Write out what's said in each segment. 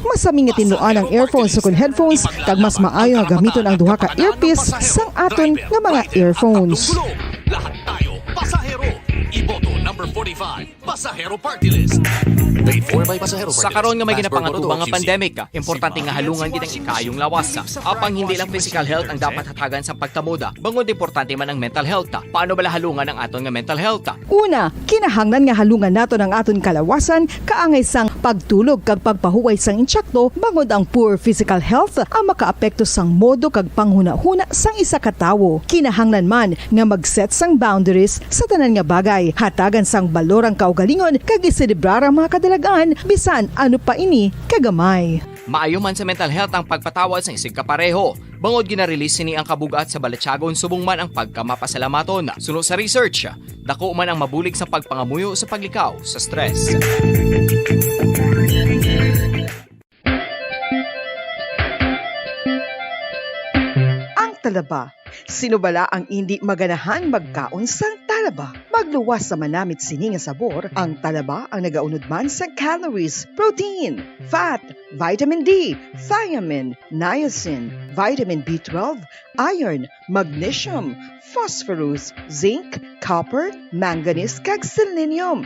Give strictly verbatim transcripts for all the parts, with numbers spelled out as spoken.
Masami nga tinluan ang earphones ukon headphones, kag mas maayo nga gamiton ang duha ka earpiece sang aton nga mga earphones. Lahat tayo pasahero. Iboto number forty-five, Pasahero Party List. Paid for by Pasahero Party List. Sa karon nga may ginapangatubang nga pandemic, importante nga halungan gid ang ikaayong lawas. Apang hindi lang physical health ang dapat hatagan sa pagkamoda, bangod importante man ang mental health. Paano bala halungan ang aton nga mental health? Una, kinahanglan nga halungan naton ang aton kalawasan kaangay sang pagtulog kag pagpahuway sang insakto, bangod ang poor physical health ang makaapekto sang modo kag panghunahuna sang isa ka tawo. Kinahanglan man nga mag-set sang boundaries sa tanan nga bagay, hatagan sang balor ang kaugalingon kag iselebrar ang mga kadalag-an bisan ano pa ini kagamay. Maayo man sa mental health ang pagpatawad sang isigkapareho, bangod gina-release sini ang kabugat sa balatyagon subong man ang pagkamapasalamaton. Suno sa research, dako man ang mabulig sa pagpangamuyo sa paglikaw sa stress. Ang talaba. Sino bala ang indi maganahang magkaon sang talaba? Magluwas sa manamit sini nga sabor, ang talaba ang nagaunod man sa calories, protein, fat, vitamin D, thiamine, niacin, vitamin B twelve, iron, magnesium, phosphorus, zinc, copper, manganese, kag selenium.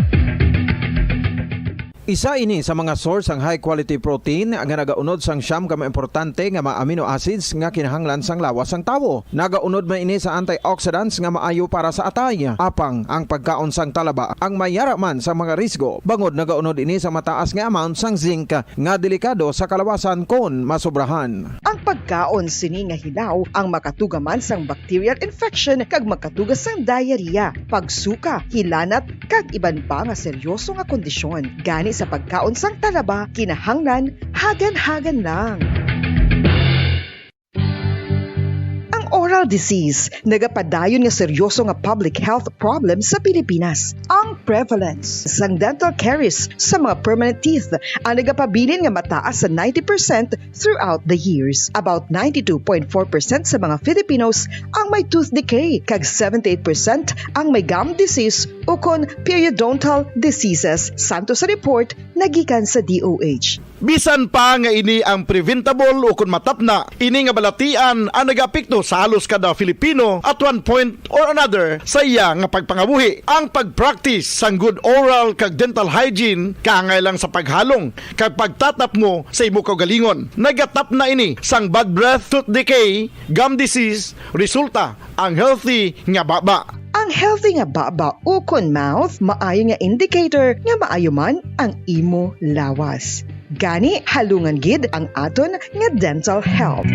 Isa ini sa mga source sang high-quality protein nga nagaunod sang siyam ka mga importante nga mga amino acids nga kinahanglan sang lawas sang tawo. Nagaunod man ini sa antioxidants nga maayo para sa atay. Apang ang pagkaon sang talaba ang may yara man sa mga risgo, bangod nagaunod ini sa mataas nga amount sang zinc nga delikado sa kalawasan kon masobrahan. Ang pagkaon sini nga hilaw ang makatuga man sang bacterial infection kag makatuga sang diarrhea, pagsuka, hilanat, kag iban pa nga seryoso nga kondisyon. Gani sa pagkaon sang talaba, kinahanglan hagan-hagan lang. Ang oral disease nagapadayon nga seryoso nga public health problem sa Pilipinas. Ang prevalence sang dental caries sa mga permanent teeth ang nagapabilin nga mataas sa ninety percent throughout the years. About ninety-two point four percent sa mga Filipinos ang may tooth decay, kag seventy-eight percent ang may gum disease ukon periodontal diseases, santo sa report nagikan sa D O H. Bisan pa nga ini ang preventable ukon matapna, ini nga balatian ang nagaapekto sa halos kada Filipino at one point or another sa iya nga pagpangabuhi. Ang pag-practice sang good oral kag dental hygiene kaangay lang sa paghalong kag pagtatapngo sa imo kaugalingon. Nagatapna ini sang bad breath, tooth decay, gum disease, resulta ang healthy nga baba. Ang healthy nga baba ukon mouth maayo nga indicator nga maayo man ang imo lawas. Gani, halungan gid ang aton nga dental health.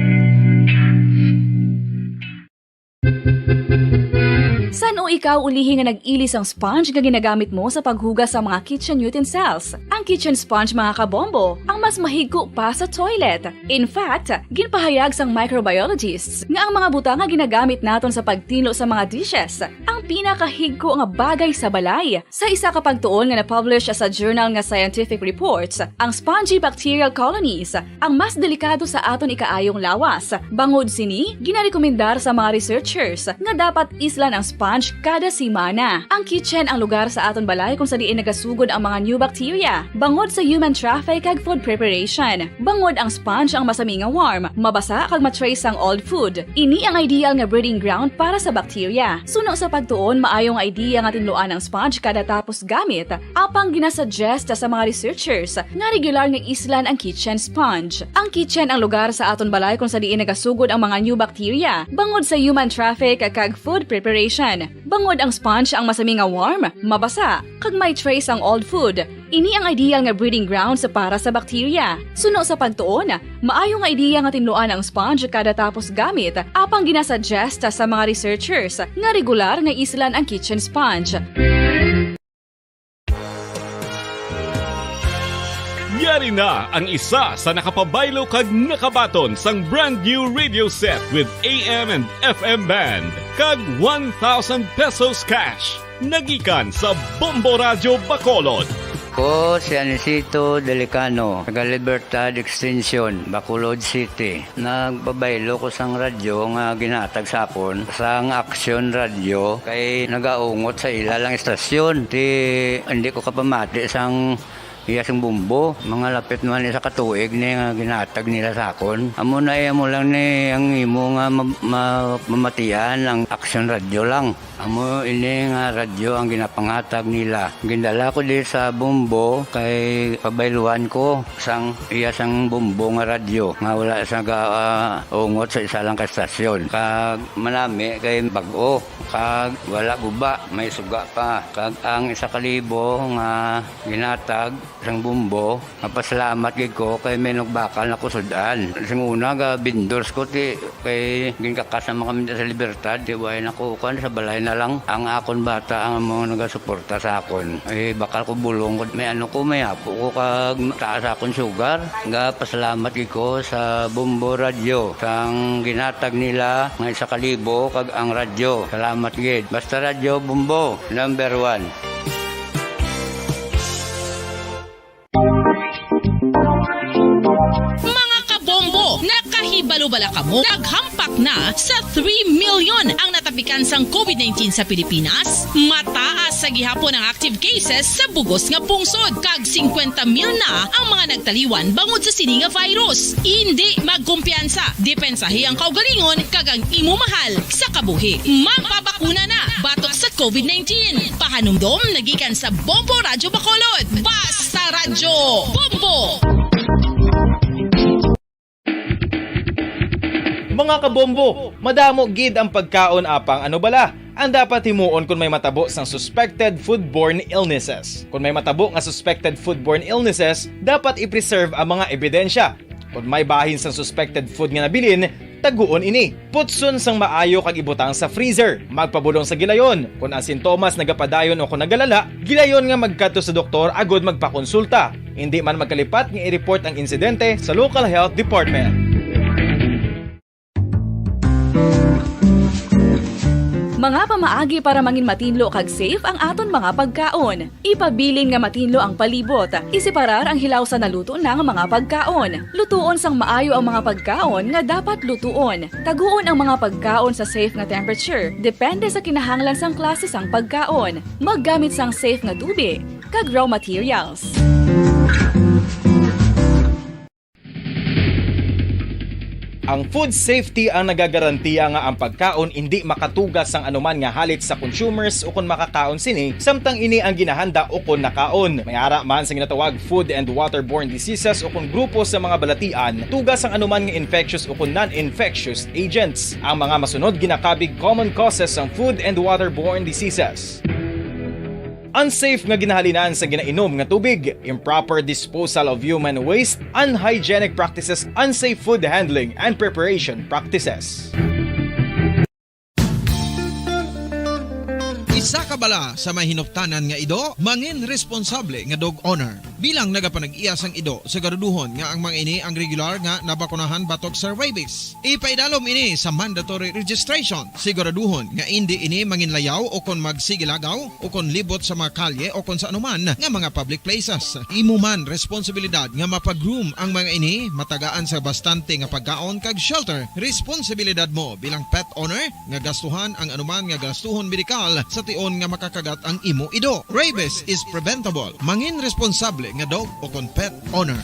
San-o ikaw ulihi nga nag-ili sang sponge nga ginagamit mo sa paghugas sa mga kitchen utensils? Ang kitchen sponge, mga kabombo, ang mas mahigko pa sa toilet. In fact, ginpahayag sang microbiologists nga ang mga butang nga ginagamit naton sa pagtinlo sa mga dishes ang pinakahigko nga bagay sa balay. Sa isa ka pagtuon nga na-publish sa journal nga Scientific Reports, ang spongy bacterial colonies ang mas delikado sa aton ikaayong lawas. Bangod sini, ginarekomendar sa mga researchers nga dapat islan ang sponge kada semana. Ang kitchen ang lugar sa aton balay kung sa diin nagasugod ang mga new bacteria, bangod sa human traffic kag food preparation. Bangod ang sponge ang masami nga warm, mabasa kag ma-trace sang old food. Ini ang ideal nga breeding ground para sa bacteria. Suno sa pagtuon, maayo nga idea nga tinluan ang sponge kada tapos gamit. Apang ginasuggest sa mga researchers nga regular nga islan ang kitchen sponge. Ang kitchen ang lugar sa aton balay kung sa diin nagasugod ang mga new bacteria, bangod sa human traffic kag food preparation. Bangod ang sponge ang masami nga warm, mabasa, kag may trace ang old food. Ini ang ideal nga breeding grounds para sa bacteria. Suno sa pagtuon, maayo nga ideya nga tinluan ang sponge kada tapos gamit, apang ginasuggest sa mga researchers nga regular nga islan ang kitchen sponge. Yari na ang isa sa nakapabaylo kag nakabaton sang brand new radio set with A M and F M band kag one thousand pesos cash. Nagikan sa Bombo Radyo Bacolod. Ko si Anisito Delicano, taga Libertad Extension, Bacolod City. Nagpabaylo ko sang radyo nga ginhatag sa akon sang Action Radio kay nagaungot sa ila lang istasyon. Ti, hindi ko kapamati sang Iya sing Bombo, mga lapit naman isa ka tuig ni nga ginatag nila sa akon. Amo na, iya mo lang ni ang imo nga ma-, ma-, mamatian ang Action Radio lang. Amo ini nga radyo ang ginapangatag nila. Gindala ko di sa Bombo kay pabayluan ko sang iya sang Bombo nga radyo nga wala sa ga-, ah, ungot sa isa lang ka estasyon. Kag manami kay bag-o, kag wala guba, may suga pa. Kag ang isa ka libo nga ginatag sang Bombo, mapasalamat gid ko kay may nagbakal na ko sud-an. Sing una, ga-vendors ko, ti, kay ginkakas naman kami sa Libertad, ti, way na ko, kuwan, sa balay na lang. Ang akon bata ang mga nagasuporta sa akon. Eh, bakal ko bulong ko, may ano ko, may apo ko, kag taas akon sugar. Ga-pasalamat gid ko sa Bombo Radyo, sang ginatag nila nga isa ka libo, kag ang radyo. Salamat gid. Basta Radyo Bombo, number one. Mga kabombo, nakahibalo bala kamo? Naghampak na sa three million ang natapikan sang COVID nineteen sa Pilipinas. Mataas sa gihapon ang active cases sa bugos nga pungsod, kag singkwenta mil na ang mga nagtaliwan bangod sa sini nga virus. Indi magkumpiyansa, depensahi ang kaugalingon kag ang imo mahal sa kabuhi. Magpabakuna na batok sa COVID nineteen. Pahanumdom nagikan sa Bombo Radyo Bacolod. Basta Radyo Bombo! Mga kabombo, madamo gid ang pagkaon, apang ano bala ang dapat himuon kon may matabo sang suspected foodborne illnesses? Kon may matabo nga suspected foodborne illnesses, dapat i-preserve ang mga ebidensya. Kon may bahin sang suspected food nga nabilin, taguon ini. Putson sang maayo kag ibutang sa freezer. Magpabulong sa gilayon. Kon ang sintomas nagapadayon o kon nagalala, gilayon nga magkadto sa doktor agud magpakonsulta. Indi man magkalipat nga i-report ang insidente sa local health department. Mga pamaagi para mangin matinlo kag safe ang aton mga pagkaon. Ipabilin nga matinlo ang palibot. Iseparar ang hilaw sa naluto na nga mga pagkaon. Lutuon sang maayo ang mga pagkaon nga dapat lutuon. Taguon ang mga pagkaon sa safe nga temperature, depende sa kinahanglan sang klase sang pagkaon. Maggamit sang safe nga tubig kag raw materials. Ang food safety ang nagagarantiya nga ang pagkaon indi makatuga sang anuman nga halit sa consumers ukon makakaon sini, samtang ini ang ginahanda ukon nakaon. May ara man sa ginatawag food and waterborne diseases ukon grupo sa mga balatian, tuga sang anuman nga infectious ukon non-infectious agents. Ang mga masunod ginakabig common causes sang food and waterborne diseases. Unsafe nga ginahalinan sa ginainom nga tubig, improper disposal of human waste, unhygienic practices, unsafe food handling and preparation practices. Isa ka bala sa may hinuptanan nga ido, mangin responsable nga dog owner. Bilang nagapanag-iya sang ido, siguraduhon nga ang mga ini ang regular nga nabakunahan batok sa rabies. Ipaidalom ini sa mandatory registration. Siguraduhon nga indi ini manginlayaw o kon magsigilagaw o kon libot sa mga kalye o kon sa anuman nga mga public places. Imo man responsibilidad nga mapag-groom ang mga ini, matagaan sa bastante nga pagkaon kag shelter. Responsibilidad mo bilang pet owner nga gastuhan ang anuman nga gastuhon medikal sa tion nga makakagat ang imo ido. Rabies is preventable. Mangin responsable nga dog o kon pet owner.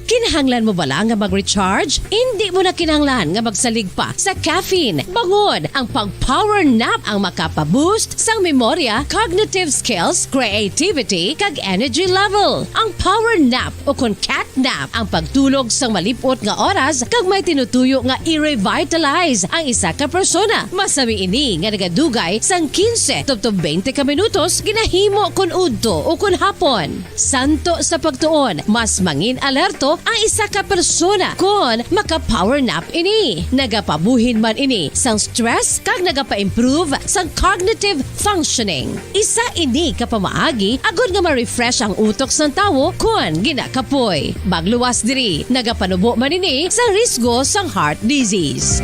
Kinahanglan mo bala nga mag-recharge? Indi mo na kinahanglan nga magsalig pa sa caffeine. Bangon, ang pag-power nap ang makapa-boost sang memorya, cognitive skills, creativity, kag energy level. Ang power nap o kon cat nap ang pagtulog sang malip-ot nga oras kag may tinutuyo nga i-revitalize ang isa ka persona. Masami ini nga nagadugay sang quince tubtob twenty ka minutos ginahimo kon udto o kon hapon. Santo sa pagtuon, mas mangin alerto ang isa ka persona kon maka-power nap ini. Nagapabuhin man ini sang stress kag nagapa-improve sang cognitive functioning. Isa ini ka pamaagi agod nga ma-refresh ang utok sang tawo kon ginakapoy. Magluwas diri, nagapanubo man ini sa risgo sang heart disease.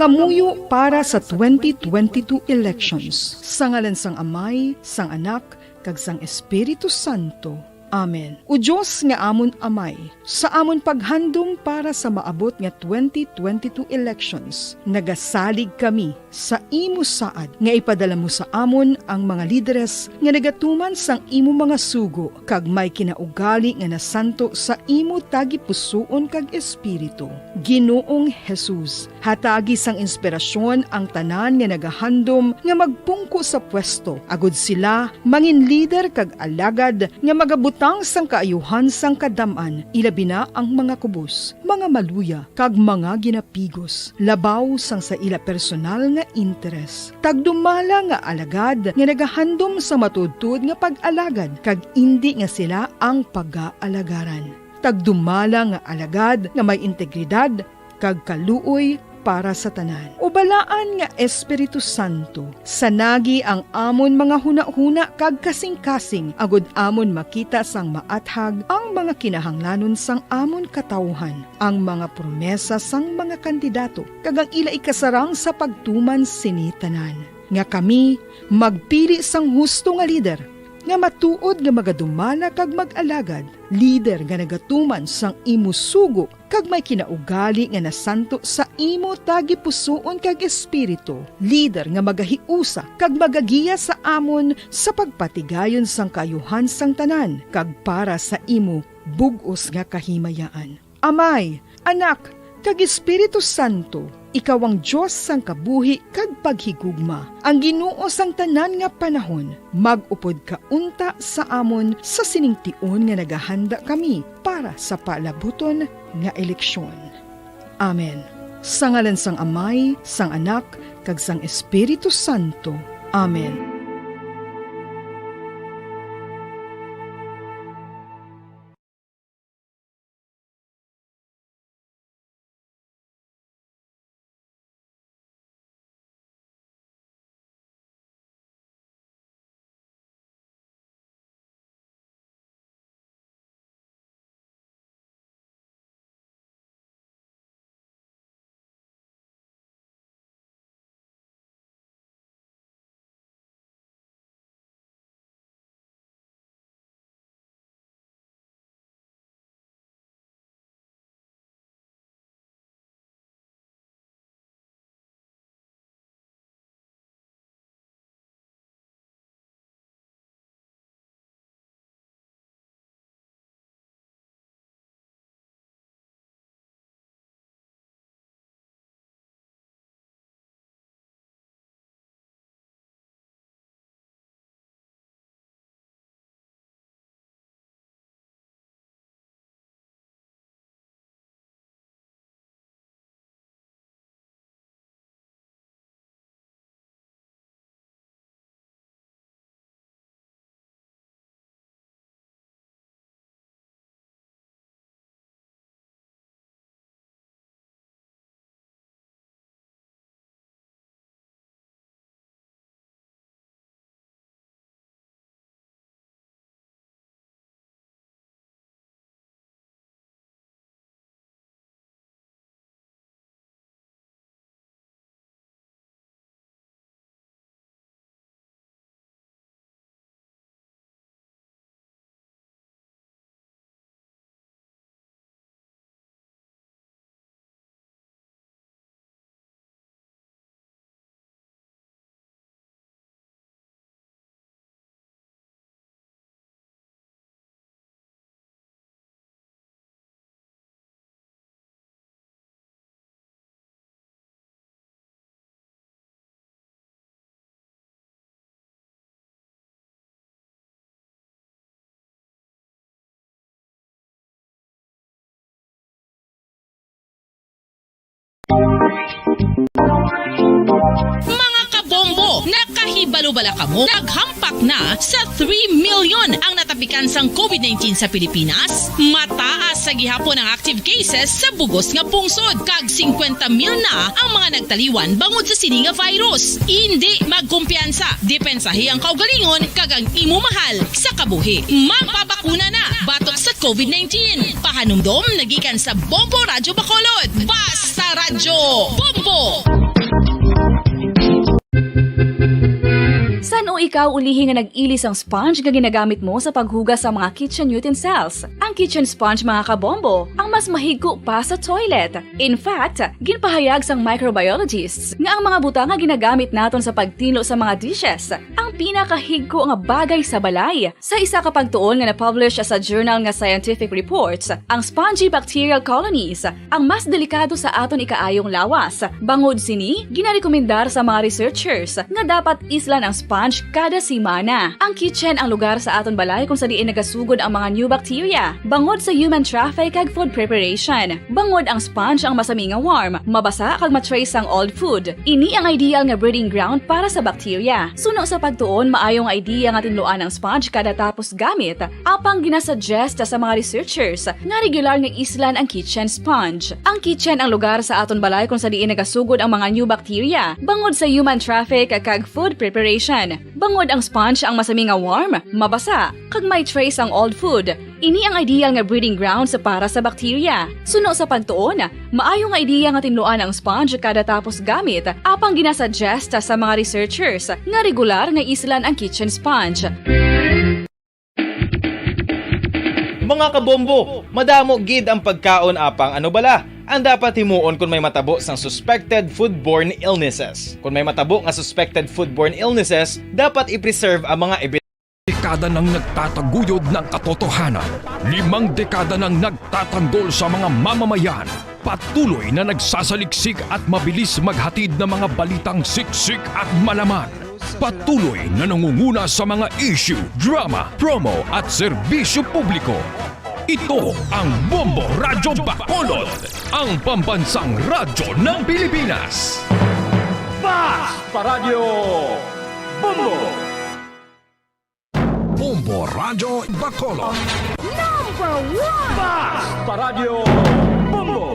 Pamuyo para sa twenty twenty-two elections. Sa ngalan sang Amay, sang Anak, kag sang Espiritu Santo. Amen. O Dios nga amon Amay, sa amon paghandom para sa maabot nga twenty twenty-two elections, nagasalig kami sa imo saad nga ipadala mo sa amon ang mga lideres nga nagatuman sang imo mga sugo kag may kinaugali nga nasanto sa imo tagipusoon kag espiritu. Ginoong Jesus, hatagi sang inspirasyon ang tanan nga nagahandom nga magpungko sa pwesto, agud sila mangin lider kag alagad nga magabutang sang kaayuhan sang kadam-an, ilabi na ang mga kubos, mga maluya, kag mga ginapigos, labaw sang sa ila personal nga interes. Tagdumala nga alagad nga nagahandom sa matuodtuod nga pag-alagad, kag indi nga sila ang pagaalagaran. Tagdumala nga alagad nga may integridad kag kaluoy para sa tanan. O Balaan nga Espiritu Santo, sanagi ang amon mga hunahuna kag kasingkasing, agud amon makita sang maathag ang mga kinahanglanon sang amon katawuhan, ang mga promesa sang mga kandidato, kag ang ila ikasarang sa pagtuman sini tanan, nga kami magpili sang husto nga lider, nga matuod nga magadumala kag mag-alagad, lider nga nagatuman sang imo sugo kag may kinaugali nga nasanto sa imo tagipusoon kag espiritu, lider nga magahiusa kag magagiya sa amon sa pagpatigayon sang kaayuhan sang tanan kag para sa imo bug-os nga kahimayaan. Amay, Anak, kag Espiritu Santo, ikaw ang Dios sang kabuhi kag paghigugma, ang Ginoo sang tanan nga panahon. Mag-upod ka unta sa amon sa sining tion nga nagahanda kami para sa palabuton nga eleksyon. Amen. Sa ngalan sang Amay, sang Anak, kag sang Espiritu Santo. Amen. Mga kabombo, nakahibalo bala kamo? Naghampak na sa three million ang natapikan sang covid nineteen sa Pilipinas. Mataas sa gihapon ang active cases sa bug-os nga pungsod, kag singkwenta mil na ang mga nagtaliwan bangod sa sini nga virus. Indi magkumpiyansa, depensahi ang kaugalingon kag ang imo mahal sa kabuhi. Magpabakuna na batok sa covid nineteen. Pahanumdom nagikan sa Bombo Radyo Bacolod. Basta Radyo Bombo! San-o ikaw ulihi nga nag-ili sang sponge nga ginagamit mo sa paghugas sa mga kitchen utensils? Ang kitchen sponge, mga kabombo, ang mas mahigko pa sa toilet. In fact, ginpahayag sang microbiologists nga ang mga butang nga ginagamit naton sa pagtinlo sa mga dishes ang pinakahigko nga bagay sa balay. Sa isa ka pagtuon nga na-publish sa journal nga Scientific Reports, ang spongy bacterial colonies ang mas delikado sa aton ikaayong lawas. Bangod sini, ginarekomendar sa mga researchers nga dapat islan ang sponge kada semana. Ang kitchen ang lugar sa aton balay kung sa diin nagasugod ang mga new bacteria, bangod sa human traffic kag food preparation. Bangod ang sponge ang masami nga warm, mabasa kag ma-trace sang old food. Ini ang ideal nga breeding ground para sa bacteria. Suno sa pagtuon, maayo nga idea nga tinluan ang sponge kada tapos gamit. Apang ginasuggest sa mga researchers nga regular nga islan ang kitchen sponge. Ang kitchen ang lugar sa aton balay kung sa diin nagasugod ang mga new bacteria, bangod sa human traffic kag food preparation. Bangod ang sponge ang masami nga warm, mabasa, kag may trace ang old food. Ini ang ideal nga breeding grounds para sa bacteria. Suno sa pagtuon, maayo nga idea nga tinluan ang sponge kada tapos gamit, apang ginasuggest sa mga researchers nga regular nga islan ang kitchen sponge. Mga kabombo, madamo gid ang pagkaon, apang ano bala ang dapat himuon kon may matabo sang suspected foodborne illnesses? Kon may matabo nga suspected foodborne illnesses, dapat i-preserve ang mga ebi- Dekada nang nagtataguyod ng katotohanan. Limang dekada nang nagtatanggol sa mga mamamayan. Patuloy na nagsasaliksik at mabilis maghatid ng mga balitang siksik at malaman. Patuloy na nangunguna sa mga issue, drama, promo at serbisyo publiko. Ito ang Bombo Radyo Bacolod, ang pambansang radyo ng Pilipinas. Fast Paradyo Bombo! Bombo Radyo Bacolod. Number one! Fast Paradyo Bombo!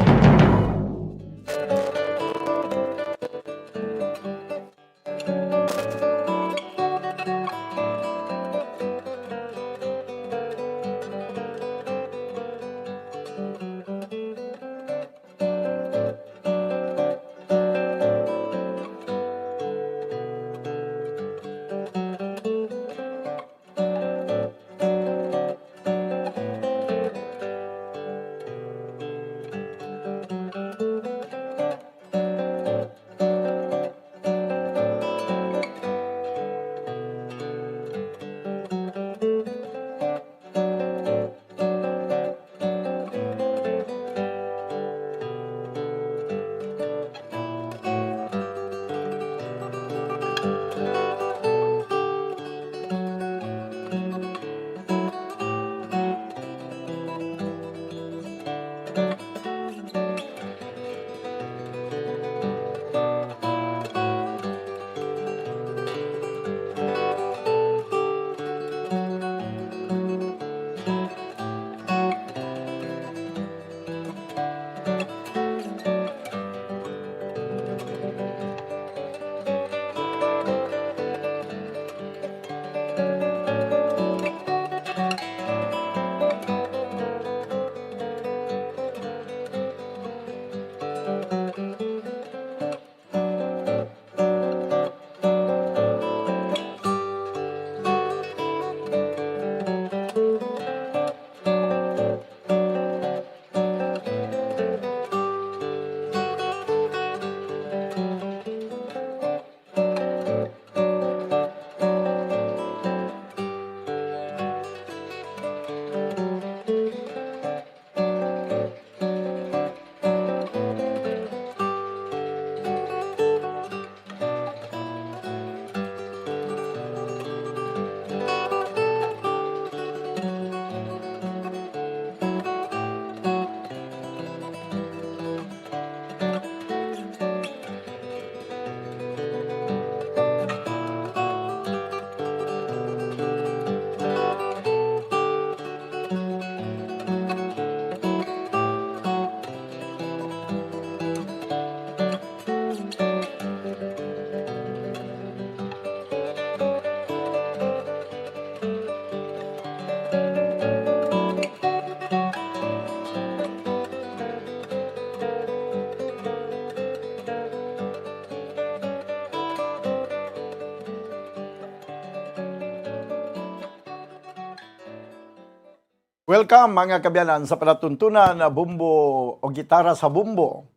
Welcome, mga kaabyanan, sa palatuntunan na Bombo o Gitara sa Bombo.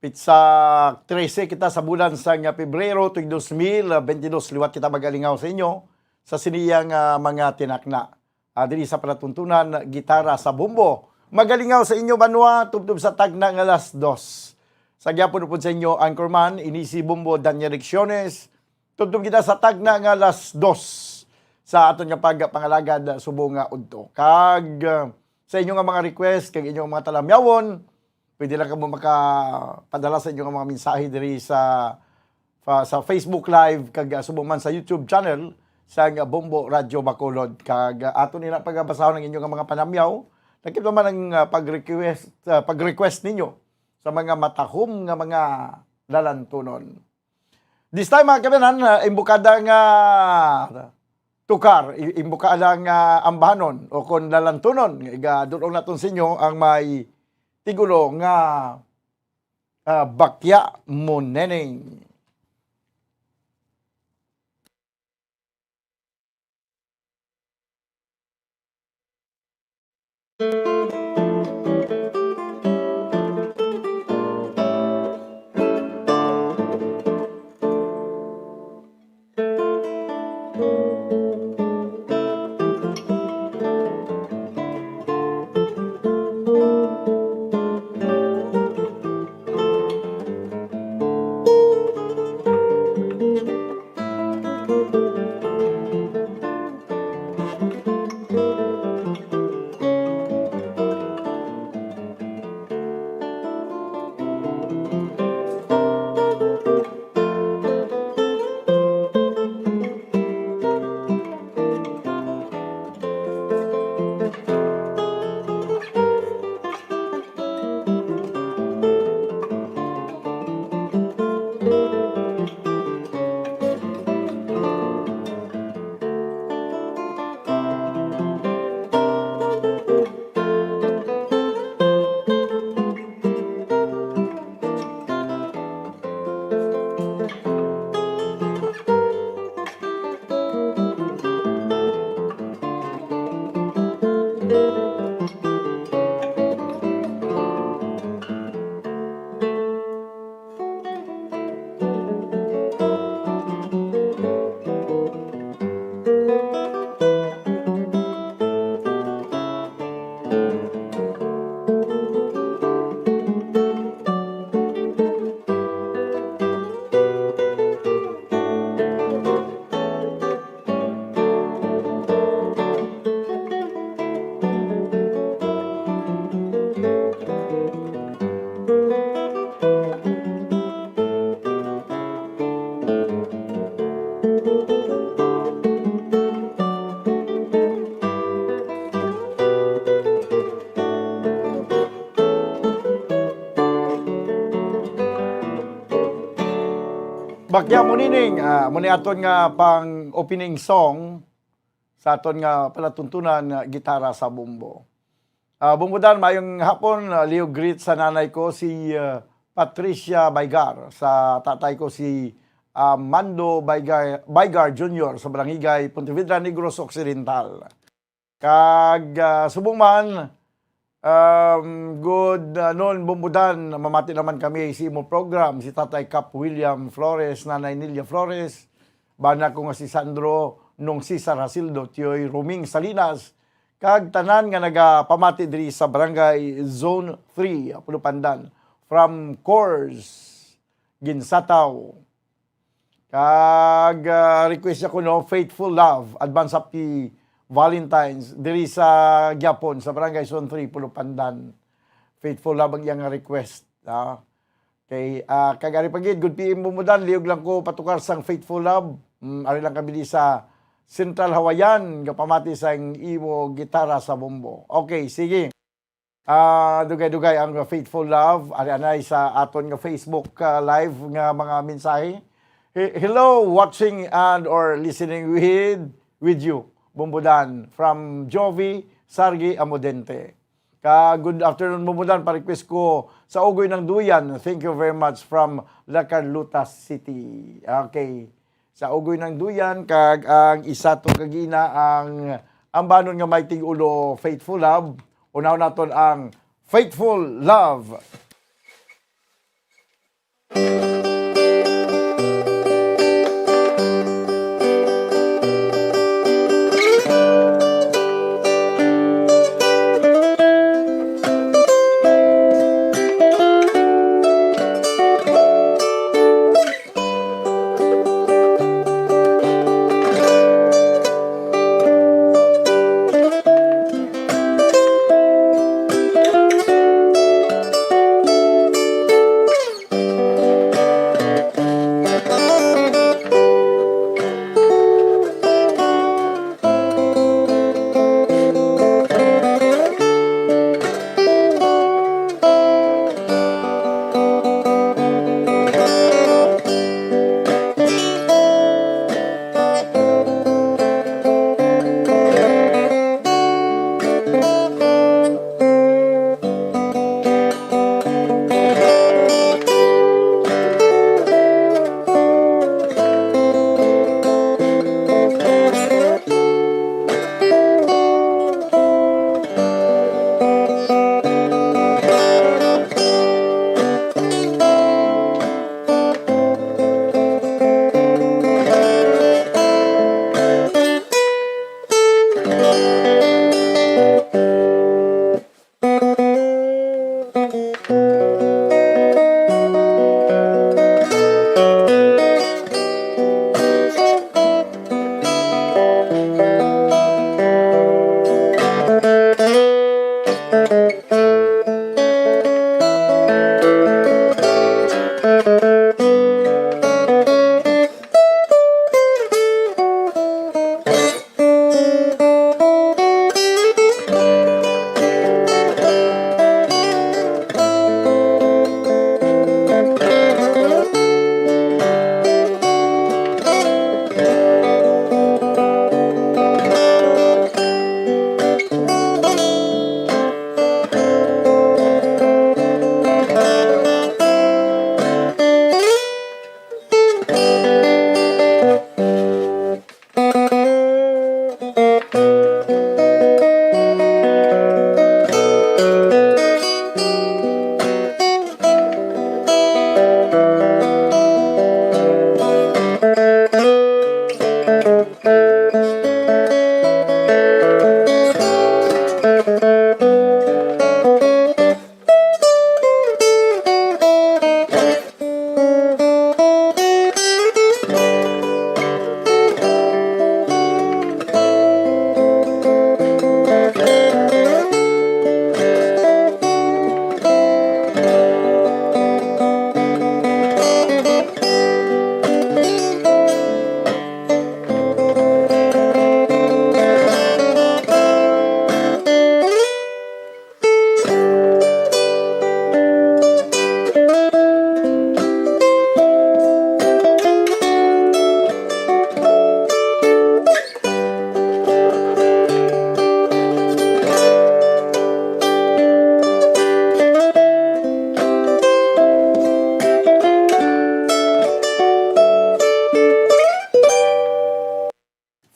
Pitsa trese kita sa bulan sang Pebrero, tuig dos mil bentidós. Liwat kita magalingaw sa inyo sa siniyang, ah, mga tinakna. Ah, diri sa palatuntunan, Gitara sa Bombo. Magalingaw sa inyo banwa, tubtob sa tagna nga alas dos. Sa gyapon upod sa inyo, anchorman, ini si Bombo Daniel Lecciones. Tubtob kita sa tagna nga alas dos sa aton nga pagpangalagad, ah, subong nga udto. Kag, ah, sa inyo nga mga request, kag inyo nga mga talamyawon, pwede lang kamo makapadala sa inyo nga mga mensahe diri sa, fa-, sa Facebook Live, kag, ah, subong man sa YouTube channel sa, ah, Bombo Radyo Bacolod. Kag, ah, aton ina pagabasahon ang inyo nga mga panamyaw. Lakip naman ang, ah, pag-request, ah, pag-request ninyo sa mga matahom nga mga lalantunon. This time, mga kaabyanan, ah, imbukada nga tukar, i-, imbukada nga ambahanon o kon lalantunon, nga igadul-ong naton sa inyo ang may tigulo nga, ah, Bakya Mo Nining. Bakya Mo Nining, ah, amo ni aton nga pang opening song sa aton nga palatuntunan nga Gitara sa Bombo. Ah, Bombo Dan, maayong hapon. Ah, liog greet sa nanay ko, si, ah, Patricia Baigar, sa tatay ko, si, ah, Mando Baigar, Baigar Junior, sa Barangay Pontevedra, Negros Occidental. Kag, ah, subong man, um, good, ah, noon, Bombo Dan, mamati naman kami sa imo program, si Tatay Cap William Flores, Nanay Nilia Flores, bana ko nga si Sandro, Nong Cesar Hasildo, Tioy Roming Salinas, kag tanan nga nagapamati diri sa Barangay Zone three, Pulupandan, from Coors, Ginsataw. Kag, ah, request niya kuno, Faithful Love, advance happy Valentine's, diri sa Gyapon, sa Barangay Zone three, Pulupandan. Faithful Love ang iyang request, ah. Okay, ah, kag ari pa gid, good P M Bombo Dan, liog lang ko patukar sang Faithful Love. Mm, ari lang kami di sa Central Hawaiian, gapamati sang imo Gitara sa Bombo. Okay, sige. Ah, dugay-dugay ang Faithful Love. Ari anay sa aton nga Facebook, ah, Live nga mga mensahe. He-, hello, watching and or listening with, with you, Bombo Dan, from Jovi Sargi Amodente. Ka, good afternoon, Bombo Dan. Pa-request ko sa Ugoy ng Duyan. Thank you very much, from La Carlota City. Okay. Sa Ugoy ng Duyan, kag ang isa to kagina ang ambanon nga may tig-ulo, Faithful Love. Unahon naton ang Faithful Love.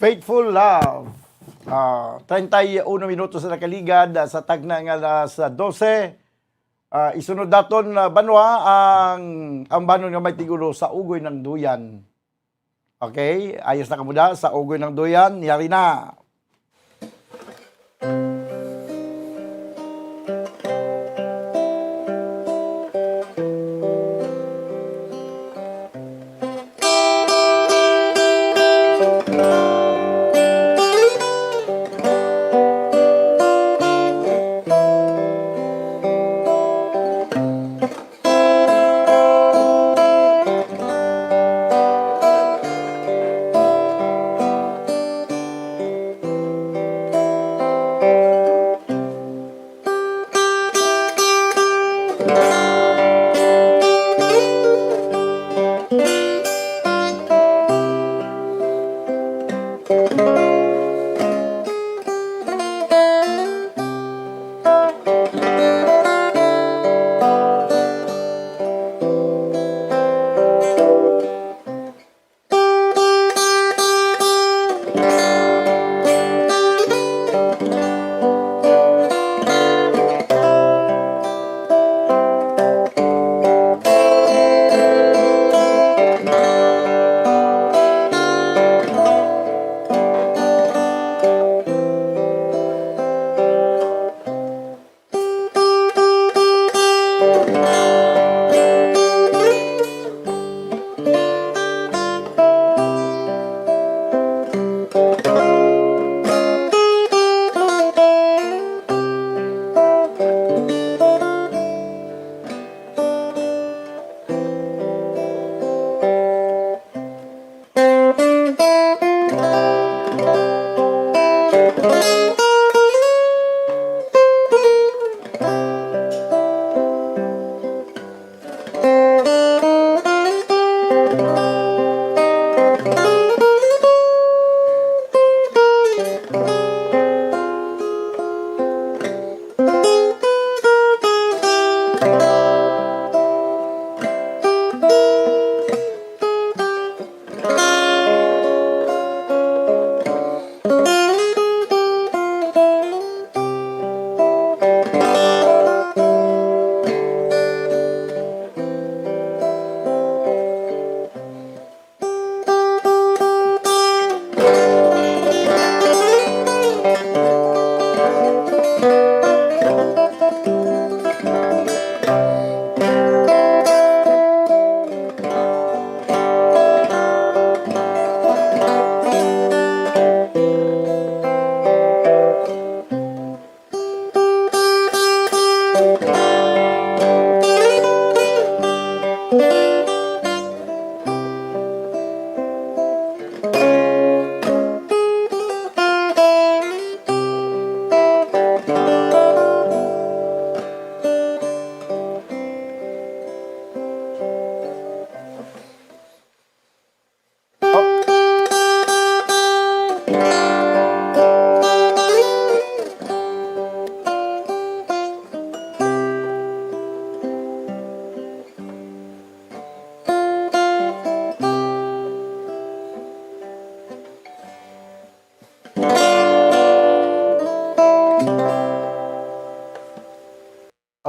Faithful Love. Ah, treinta y uno minutos na nakaligad, ah, sa tagna nga alas dose. Ah, isunod daton, ah, banwa, ang, ang ambanon nga may tigulo, Sa Ugoy ng Duyan. Okay, ayos na kamo da, Sa Ugoy ng Duyan, yari na.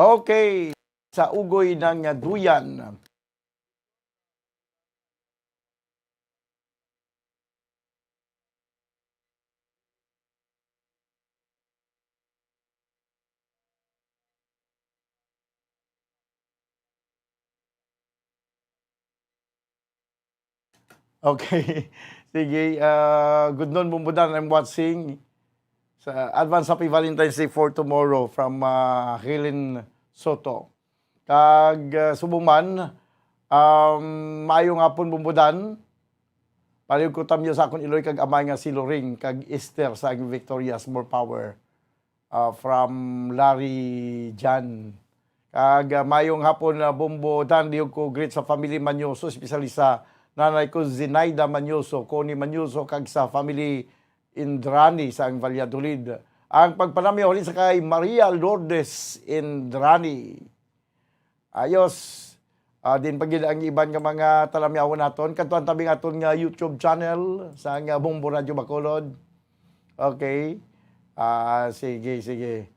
Okay, sa ugoy ng duyan. Okay. Sige, ah, good noon, Bumbudan. I'm watching. Sa advance happy Valentine's Day for tomorrow from, ah, Helen Soto. Kag, ah, subong man, um, maayong hapon, Bumbudan. Palihog ko tamyo sa akon iloy kag amay nga si Loring kag Esther sa Victorious, more power. Ah, from Larry Jan. Kag, ah, mayong hapon, ah, Bombo Dan, lihog ko greet sa family Manyoso, especially sa nanay ko, Zinaida Manyoso, Connie Manyoso, kag sa family Indrani sa ang Valladolid. Ang pagpanamyo huli sa kay Maria Lourdes Indrani. Ayos. Ah, din pa gid ang iban nga mga talamyawon naton. Kadtuan tabi nga aton nga YouTube channel sa nga Bombo Radio Bacolod. Okay. Ah, sige, sige.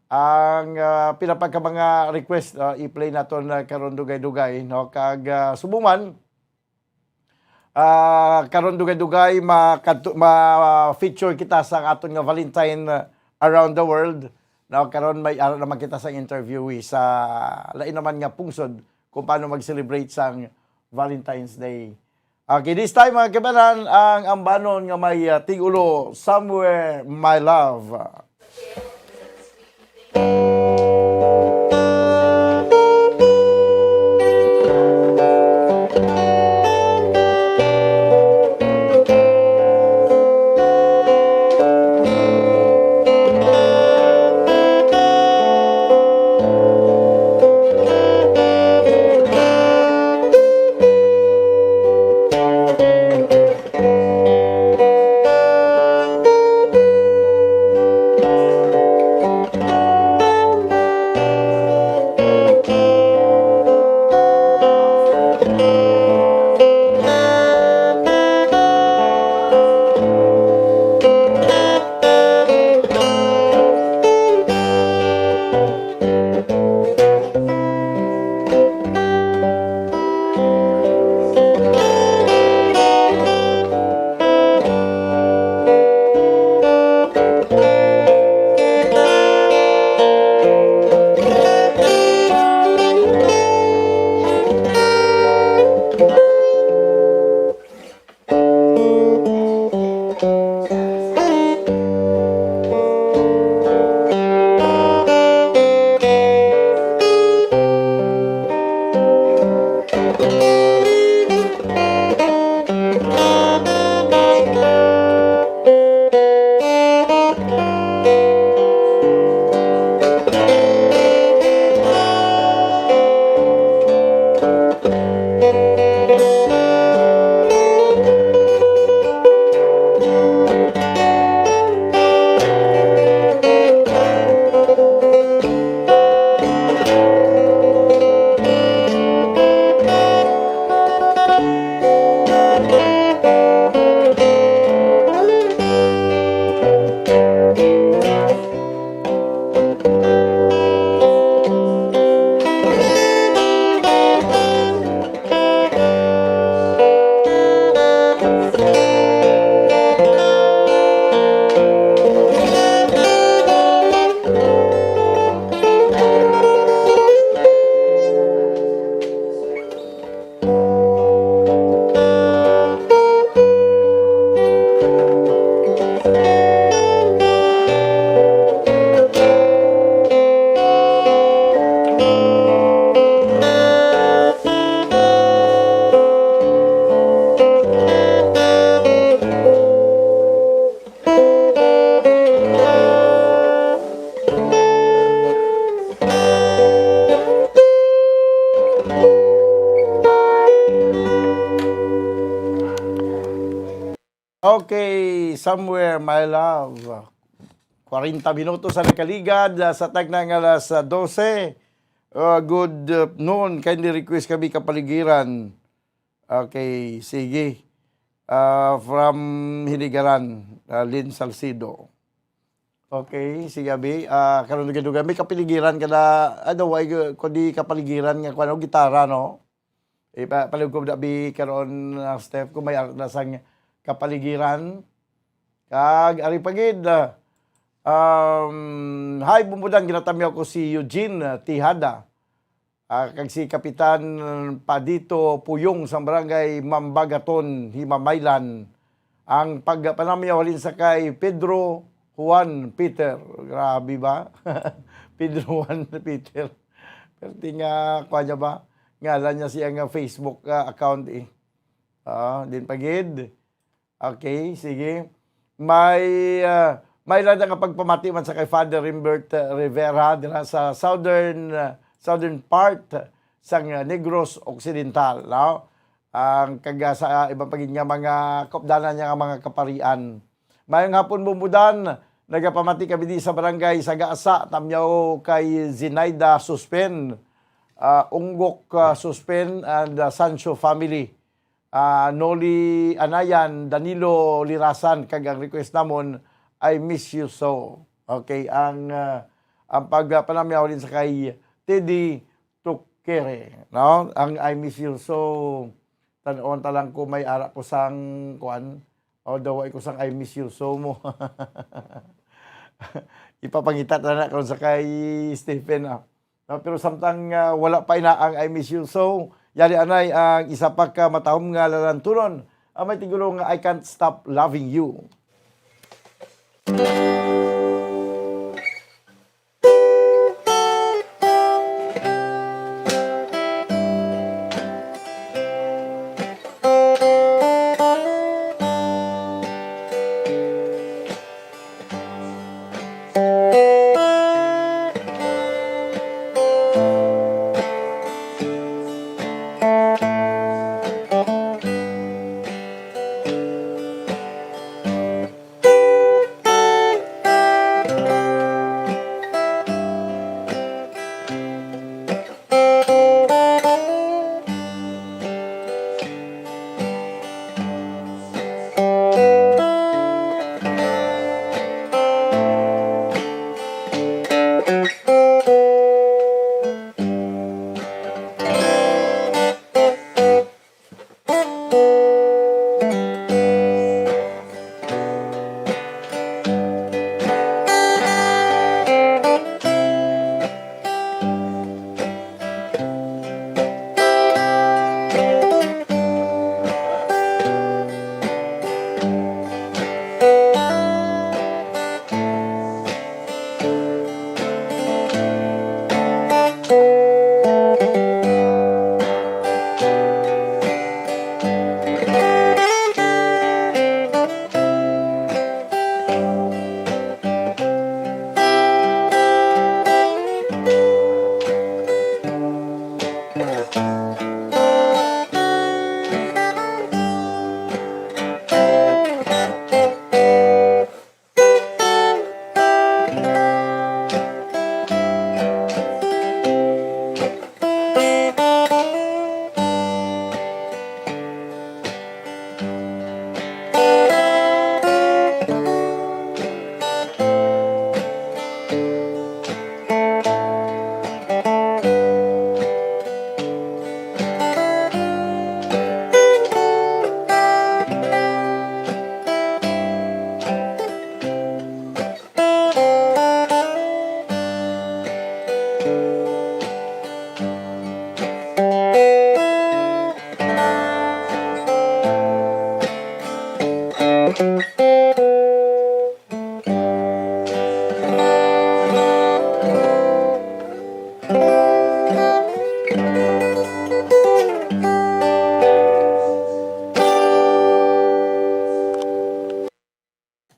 Ang, ah, pila pa ka mga request, ah, i-play naton, ah, karon dugay-dugay, no? Kag, ah, subong man, ah, karon dugay-dugay makadto-, ma-feature kita sa aton nga Valentine, ah, around the world. No, karon may ara naman kita sa interviewee sa lain naman nga pungsod kung paano mag-celebrate sang Valentine's Day. Okay, this time, mga kaibanan, ang ambanon nga may, ah, tigulo, Somewhere, My Love. Okay, Somewhere, My Love. Kwarenta minutos ang nakaligad, ah, sa tagna nga alas, ah, dose. Ah, good, ah, noon. Kindly request kami, Kapaligiran. Okay, sige. Ah, from Hinigaran, ah, Lynn Salcido. Okay, sige, abi. Ah, karon, dugay-dugay, may kapaligiran ka na, ano, way, kundi kapaligiran nga, kuwan, gitara, no? Ipa-, palugkob na, abi, karon, ah, Steph, kung may arak na sang kapaligiran. Kag ari pa gid, ah, um, hi, Bumbudan, ginatamyaw ko si Eugene, ah, Tijada. Ah, kag si Kapitan Padito Puyong sang Barangay Mambagaton, Himamaylan. Ang pagpanamyaw halin sa kay Pedro Juan Peter. Grabe ba? Pedro Juan Peter. Perti nga, kuha niya ba? Ngalan niya siya nga Facebook, ah, account eh. Ah, din pagid. Okay, sige. May, ah, may lada nga pagpamati man sa kay Father Rimbert, ah, Rivera dira sa southern, ah, southern part sang, ah, Negros Occidental, no? Ang kaga sa, ah, iban pa gid nga mga kaupdanan niya nga mga kaparian. Mayong hapon, Bumbudan. Nagapamati kami di sa barangay Sagasa, tamyaw kay Zinaida Suspen, ah, Unggok, ah, Suspen, and, ah, Sancho family. Ah, Noli Anayan, Danilo Lirasan, kag ang request namon, "I Miss You So." Okay, ang, ah, ang pagpanamyaw din sa kay Teddy Tukere, no? Ang "I Miss You So", tan-on ta lang ko may ara ko sang, kuan, although way ko sang "I Miss You So" mo. Ipapangita ta na karon sa kay Stephen, ah. No, pero samtang, ah, wala pa ina ang "I Miss You So", yari anay ang isa pa ka matahom nga lalantunon, ang may tigulo nga "I Can't Stop Loving You".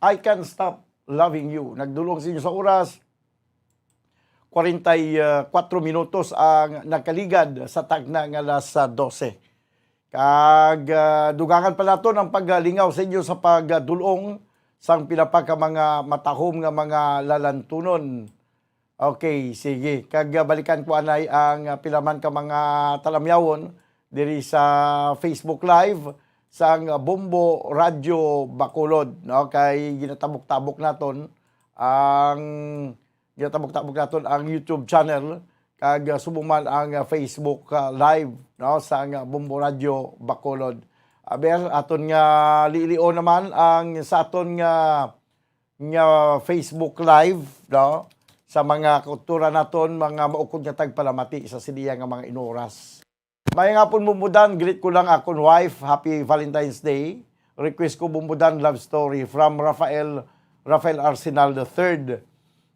"I Can't Stop Loving You." Nagdulong sa inyo sa oras, kwarenta y kuwatro minutos ang nakaligad sa tagna nga alas dose. Kag, ah, dugangan pa naton ang paglingaw sa inyo sa pagdulong sang pila pa ka mga matahom nga mga lalantunon. Okay, sige. Kag, ah, balikan ko anay ang, ah, pila man ka mga talamyawon diri sa Facebook Live sang Bombo Radyo Bacolod, no? Kay ginatabok-tabok naton ang ginatabok-tabok naton ang YouTube channel, kag, ah, subong man ang, ah, Facebook, ah, Live, no, sa, ah, Bombo Radio Bacolod. Aber, aton nga lilion naman ang sa aton nga, nga Facebook Live, no, sa mga kauturan naton, mga maukod nga tagpalamati sa siniya nga mga inuras. May nga pon, Bumbudan, greet ko lang akon wife, Happy Valentine's Day. Request ko, Bumbudan, love story from Rafael, Rafael Arsenal the third.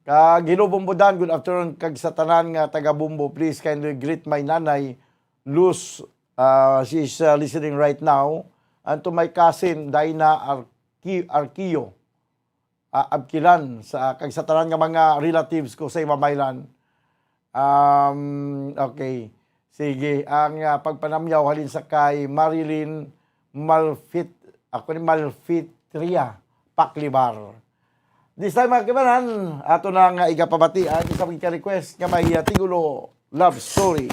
Kag, hello, Bumbudan, good afternoon, kag sa tanan nga taga Bumbo, please kindly greet my nanay, Luz. Uh, she is, uh, listening right now. And to my cousin, Dina Arqui-, Arquio, ah, Abquilan, sa, kag sa tanan nga mga relatives ko sa Imamaylan. Um, okay. Sige, ang, ah, pagpanamyaw halin sa kay Marilyn Malfit-, ako ni Malfitria Paklibar. This time, mga kaibanan, ato na nga igapabati ang isang ka-request nga may, ah, titulo, Love Story.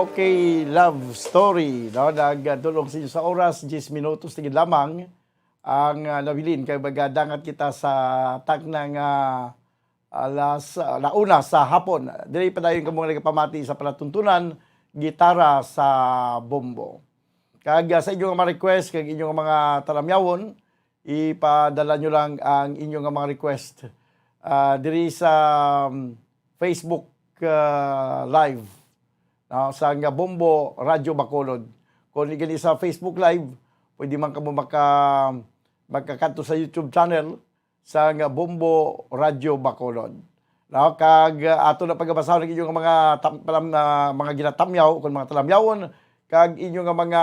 Okay, love story, no? Nagdulong sa inyo sa oras, diyes minutos na gid lamang ang, ah, nabilin kay magadangat kita sa takna nga alas, ah, la una sa hapon. Diri padayon kamo nga nagapamati sa palatuntunan, gitara sa bombo. Kag, ah, sa inyo nga mga request kag inyo nga mga talamyawon, ipadala nyo lang ang inyo nga mga request, ah, diri sa, um, Facebook, ah, Live, no, sa nga Bombo Radyo Bacolod. Kung di gani sa Facebook Live, pwede man kamo maka-, magkakadto sa YouTube channel sa nga Bombo Radyo Bacolod. No, kag, ah, ato na pagabasahon ang inyong mga tam-, palam-, ah, mga ginatamyaw, kung mga talamyawon, kag inyo nga mga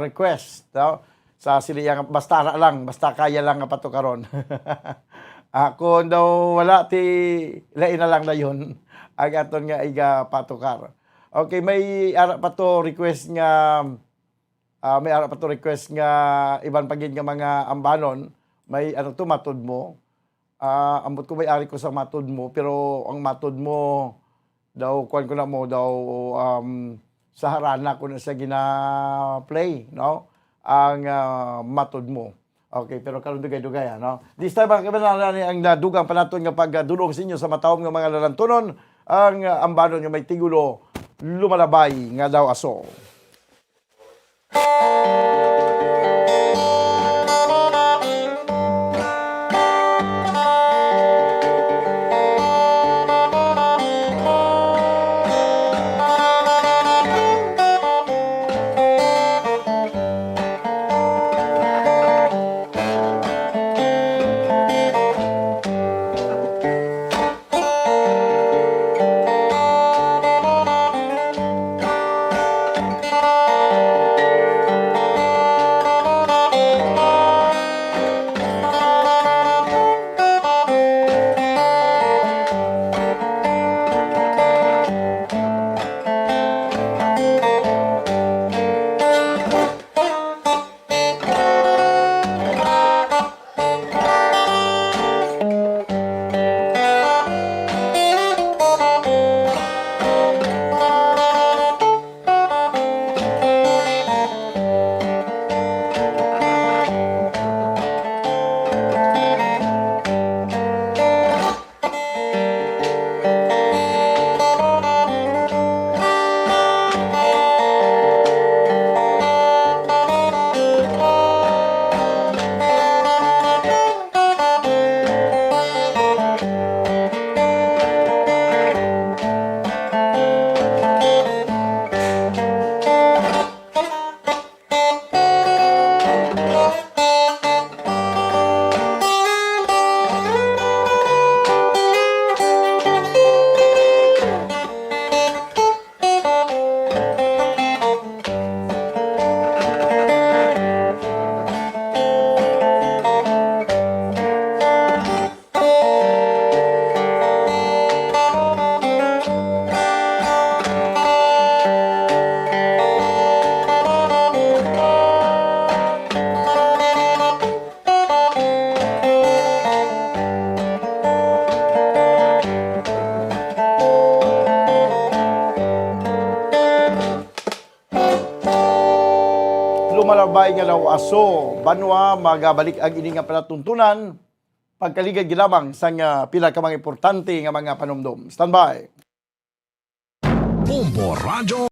request, no? Sa sili nga, basta ara lang, basta kaya lang nga patukaron. Ah, kung daw wala, ti lain na lang dayon ang aton nga iga patukar. Okay, may ara pa to request nga, ah, may ara pa to request nga iban pa gid nga mga ambanon, may ano to, matod mo. Ah, ambot ko may ari ko sa matod mo, pero ang matod mo daw, kuwan ko na mo, daw, um, sa harana ko na siya gina-play, no? Ang, ah, matod mo. Okay, pero karon dugay-dugay, ano? This time, mga kaibanan, ni ang nadugang pa naton nga pagdulong sa inyo sa matawom nga mga lalantunon, ang, ah, ambanon nga may tigulo, Lumalabay nga daw aso. Lumalabay nga daw aso, banwa, magabalik ang ini nga palatuntunan. Pagkaligad gid lamang sang, ah, pila ka mga importante nga mga panumdom. Standby. Bombo Radyo.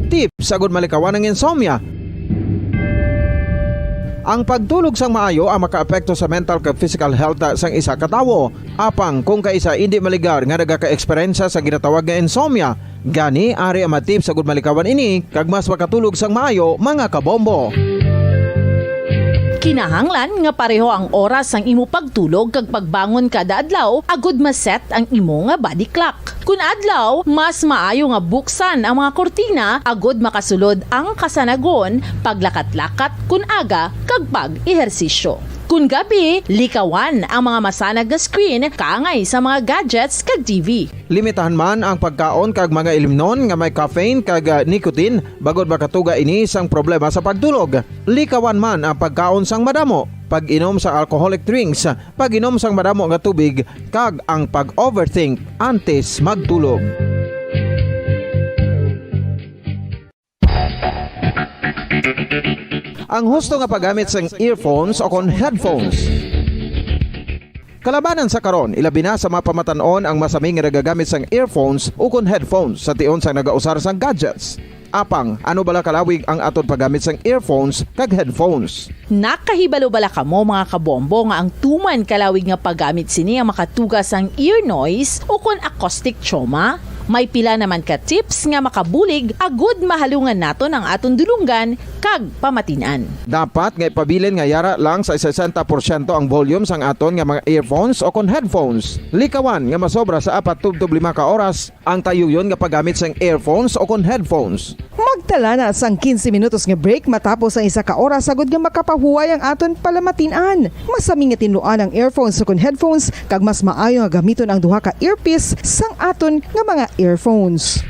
Tips agud malikawan ang insomnia. Ang pagtulog sang maayo ang makaapekto sa mental kag physical health sang isa ka tawo. Apang kung kaisa indi maligar nga nagaka-eksperyensya sa ginatawag nga insomnia, gani ari ang mga tips agud malikawan ini kag mas makatulog sang maayo, mga kabombo. Kinahanglan nga pareho ang oras sang imo pagtulog kag pagbangon kada adlaw agud ma-set ang imo nga body clock. Kun adlaw, mas maayo nga buksan ang mga kurtina agud makasulod ang kasanagon, paglakat-lakat kun aga, kag pag-ehersisyo. Kun gabi, likawan ang mga masanag nga screen kaangay sa mga gadgets kag T V. Limitahan man ang pagkaon kag mga ilimnon nga may caffeine kag, ah, nicotine, bangod makatuga ini sang problema sa pagtulog. Likawan man ang pagkaon sang madamo, pag-inom sang alcoholic drinks, pag-inom sang madamo nga tubig, kag ang pag-overthink antes magtulog. Ang husto nga paggamit sang earphones o kon headphones. Kalabanan sa karon, ilabi na sa mga pamatan-on ang masami nga nagagamit sang earphones o kon headphones sa tion sang nagausar sang gadgets. Apang, ano bala kalawig ang aton paggamit sang earphones kag headphones? Nakahibalo bala kamo, mga kabombo, nga ang tuman kalawig nga paggamit sini ang makatuga sang ear noise o kon acoustic trauma? May pila naman ka tips nga makabulig agud mahalungan naton ang aton dulonggan kag pamatin-an. Dapat nga ipabilin nga yara lang sa sesenta porsyento ang volume sang aton nga mga earphones o kon headphones. Likawan nga masobra sa apat tubtob lima ka oras ang tayuyon nga paggamit sang earphones o kon headphones. Magtala na sang quince minutos nga break matapos ang isa ka oras, agud nga makapahuway ang aton palamatin-an. Masami nga tinluan ang earphones o kon headphones, kag mas maayo nga gamiton ang duha ka earpiece sang aton nga mga earphones.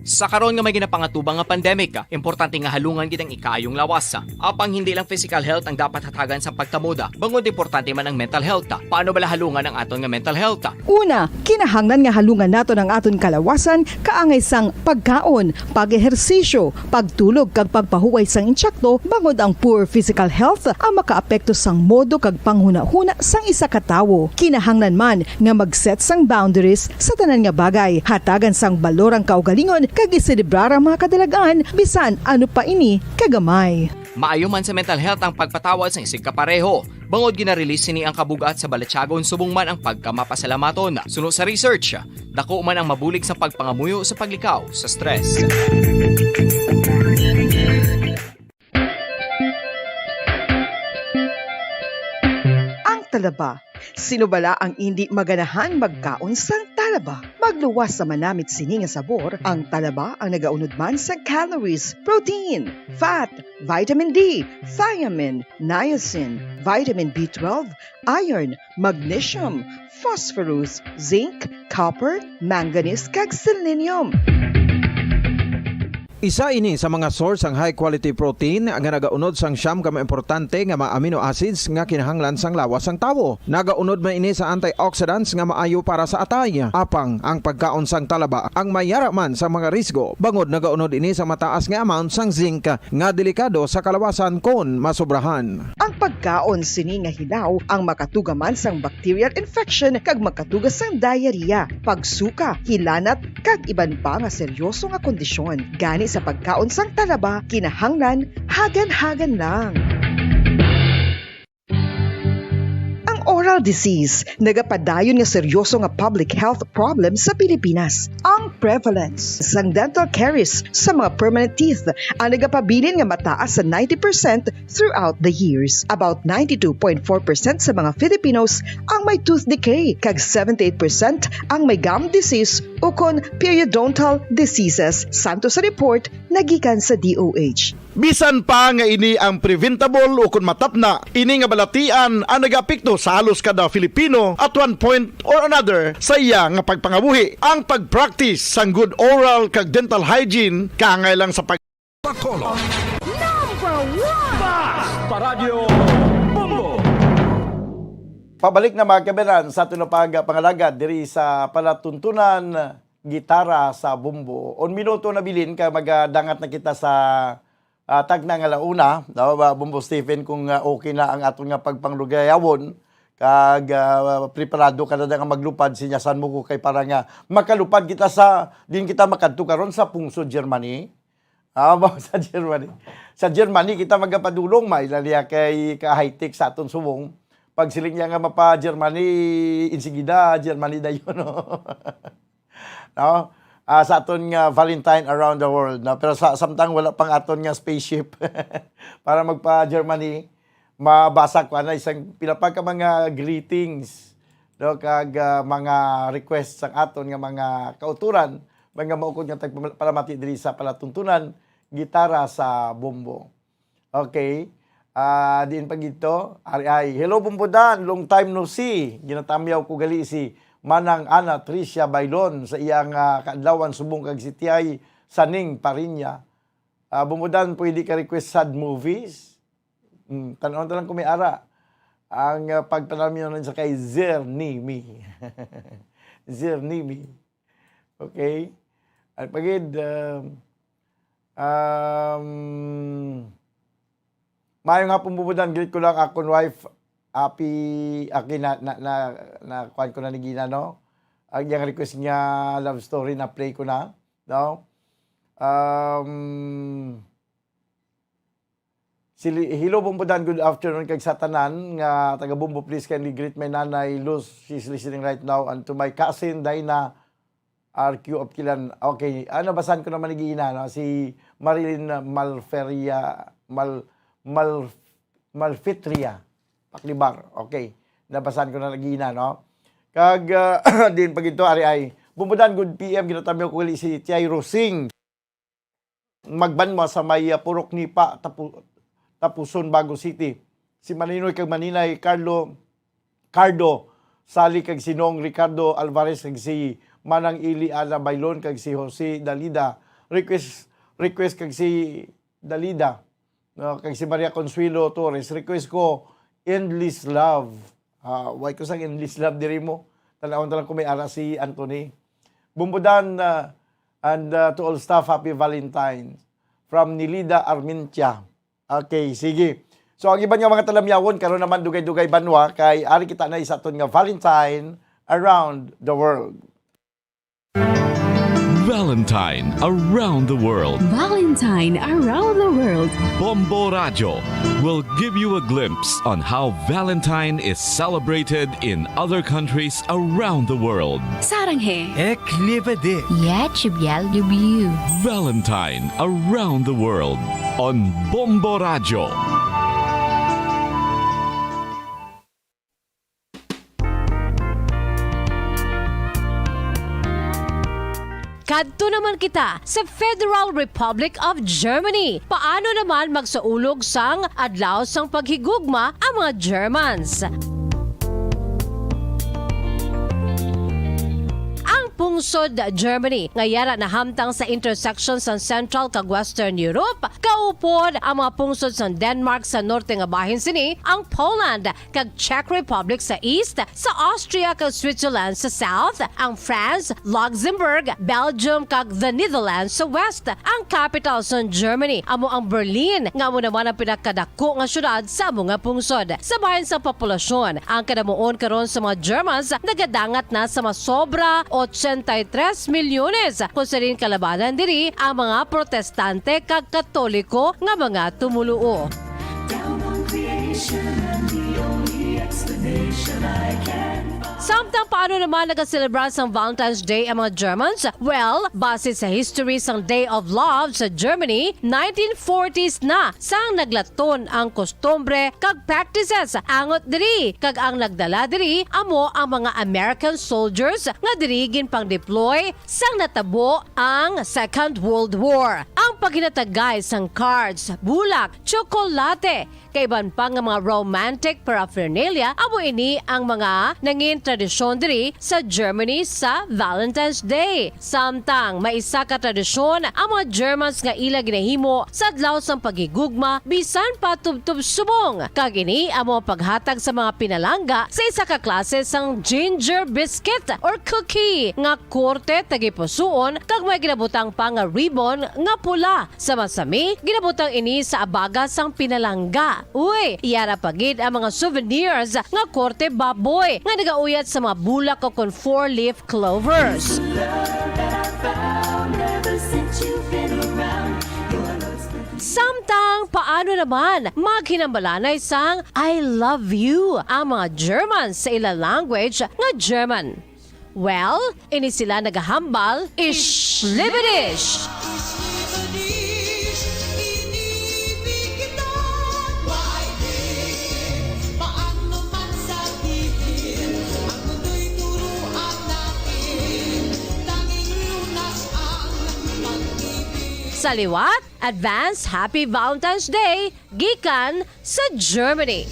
Sa karon nga may ginapangatubang nga pandemic, importante nga halungan gid ang ikaayong lawas. Apang hindi lang physical health ang dapat hatagan sa pagtamod, bangod importante man ang mental health. Paano bala halungan ang aton nga mental health? Una, kinahanglan nga halungan naton ang aton kalawasan kaangay sang pagkaon, pag-ehersisyo, pagtulog kag pagpahuway sang intsakto, bangod ang poor physical health ang makaapekto sang modo kag panghunahuna sang isa ka tawo. Kinahanglan man nga mag-set sang boundaries sa tanan nga bagay, hatagan sang balor ang kaugalingon kag iselebrar ang mga kadalag-an, bisan ano pa ini kagamay. Maayo man sa mental health ang pagpatawad sang isigkapareho, bangod gina-release sini ang kabug-at sa balatyagon subong man ang pagkamapasalamaton. Suno sa research, dako man ang mabulig sa pagpangamuyo sa paglikaw sa stress. Ang talaba. Sino bala ang indi maganahan magkaon sang talaba? Magluwas sa manamit sini nga sabor, ang talaba ang nagaunod man sa calories, protein, fat, vitamin D, thiamine, niacin, vitamin B twelve, iron, magnesium, phosphorus, zinc, copper, manganese, kag selenium. Isa ini sa mga source sang high quality protein nga nagaunod sang siyam ka mga importante nga mga amino acids nga kinahanglan sang lawas sang tawo. Nagaunod man ini sa antioxidants nga maayo para sa atay. Apang ang pagkaon sang talaba ang may yara man sa mga risgo, bangod nagaunod ini sa mataas nga amount sang zinc nga delikado sa kalawasan kon masobrahan. Ang pagkaon sini nga hilaw ang makatuga man sang bacterial infection kag makatuga sang diarrhea, pagsuka, hilanat, kag iban pa nga seryoso nga kondisyon. Gani sa pagkaon sang talaba, kinahanglan hagan-hagan lang. Ang oral disease nagapadayon nga seryoso nga public health problem sa Pilipinas. Ang prevalence sang dental caries sa mga permanent teeth ang nagapabilin nga mataas sa ninety percent throughout the years. About ninety-two point four percent sa mga Filipinos ang may tooth decay, kag seventy-eight percent ang may gum disease ukon periodontal diseases, santo sa report nagikan sa D O H. Bisan pa nga ini ang preventable ukon matapna, ini nga balatian ang nagaapekto sa halos kada Filipino at one point or another sa iya nga pagpangabuhi. Ang pag-practice sang good oral kag dental hygiene kaangay lang sa pag- Bacolod. Number one! Basta Radyo Bombo! Pabalik na, mga kabayan, sa aton nga pagpangalagad diri sa palatuntunan gitara sa Bombo. Un minuto na bilin kay magadangat na kita sa, ah, tagna nga la una, no, ba, Bombo Stephen, kung, ah, okay na ang aton nga pagpanglugayawon, kag, ah, preparado ka na nga maglupad, sinyasan mo ko kay para nga makalupad kita sa, din kita makadto karon sa Pungso, Germany. Ah, ba, sa Germany. Sa Germany, kita magapadulong, may laliya kay ka-high-tech sa aton subong. Pag siling niya nga mapa-Germany, insigida, Germany dayon, no? No? Ah, sa aton nga Valentine around the world, no? Pero sa, samtang wala pang aton nga spaceship para magpa-Germany, mabasa ko ana isang pila pa ka mga greetings, no? Kag, ah, mga requests sang aton nga mga kauturan Mga maukod nga tagpalamati diri sa palatuntunan, gitara sa bombo. Okay. Ah, diin pa gito? Ari ay. Hello, Bombo Dan. Long time no see. Ginatamyaw ko gali si Manang Ana Tricia Bailon sa iyang, ah, kaadlawan subong kag si Tiay Saning Parinya. Ah, Bombo Dan, pwede ka request sad movies? Hmm, tan-aw ta lang kung may ara. Ang, ah, pagpanamyo nun sa kay Zernimi. Zernimi. Okay. At pagid, um, um, maayong hapon, Bombo Dan. Greet ko lang akon wife, Api, aki na, na, na, na, kuwan ko na ni Gina, no? Ang iyang request nga love story na play ko na, no? Um, si Li-, hello, Bombo Dan, good afternoon kag sa tanan nga taga Bombo, please kindly greet my nanay, Luz, she's listening right now, and to my cousin, Dina, R Q of Kilan. Okay, ah, nabasan ko naman ni Gina, no? Si Marilyn Malferia, Mal-, Mal-, Malfitria Paklibar. Okay, nabasan ko na ni Gina, no? Kag, ah, din pag ito, ari ay, Bombo Dan, good P M, ginatamyo ko gali si Tiay Rosing. Magbanwa sa may, ah, Purok Nipa, Tapu-, Tapuson, Bago City. Si Maninoy kag Maninay, Carlo, Cardo, Sally kag si Nong Ricardo Alvarez kag si Manang Ili Ana Bailon kag si Jose Dalida. Request, request kag si Dalida, no, kag si Maria Consuelo Torres. Request ko, Endless Love. Ah, why ko sang Endless Love diri mo? Tan-awon ta lang kung may ara si Anthony. Bombo Dan, ah, and, ah, to all staff, Happy Valentine. From Nilida Armentia. Okay, sige. So, ang iban nga mga talamyawon, karon naman dugay-dugay banwa, kay ari kita na sa aton nga Valentine around the world. Valentine around the world. Valentine around the world. Bombo Radyo will give you a glimpse on how Valentine is celebrated in other countries around the world. 사랑해. Ek liebe dich. Я тебя люблю. Valentine around the world on Bombo Radyo. Kadto naman kita sa Federal Republic of Germany. Paano naman magsaulog sang Adlaw sang Paghigugma ang mga Germans? Ang pungsod Germany nga yara nahamtang sa intersection sang Central kag Western Europe, kaupod ang mga pungsod sang Denmark sa norte nga bahin sini, ang Poland kag Czech Republic sa east, sa Austria kag Switzerland sa south, ang France, Luxembourg, Belgium kag the Netherlands sa west. Ang capital sang Germany amo ang Berlin, nga amo naman ang pinakadako nga syudad sa amo nga pungsod. Sa bahin sang populasyon, ang kadamuon karon sa mga Germans nagadangat na sa masobra ochenta y tres milyones, kung sa diin kalabanan diri ang mga Protestante kag Katoliko nga mga tumoluo. Down on creation and the only explanation I can find. Samtang paano naman nagaselebrar sang Valentine's Day ang mga Germans? Well, base sa history sang Day of Love sa Germany, nineteen forties na sang naglaton ang kostumbre kag practices angot diri, kag ang nagdala diri amo ang mga American soldiers nga diri ginpang-deploy sang natabo ang Second World War. Ang paghinatagay sang cards, bulak, tsokolate, kag iban pa nga mga romantic paraphernalia, amo ini ang mga nangin tradisyon diri sa Germany sa Valentine's Day. Samtang may isa ka tradisyon ang mga Germans nga ila ginahimo sa adlaw sang paghigugma, bisan pa tubtob subong, kag ini amo ang paghatag sa mga pinalangga sa isa ka klase sang ginger biscuit or cookie nga korte tagipusoon kag may ginabutang pa nga ribbon nga pula. Sa masami, ginabutang ini sa abaga sang pinalangga. Uy, yara pa gid ang mga souvenirs nga korte baboy nga nagauyat sa mga bulak o kon four-leaf clovers. Samtang paano naman maghinambalanay sang "I love you" ang mga German sa ila language nga German? Well, ini sila nagahambal, "Ich liebe dich." Sa liwat, advance Happy Valentine's Day gikan sa Germany.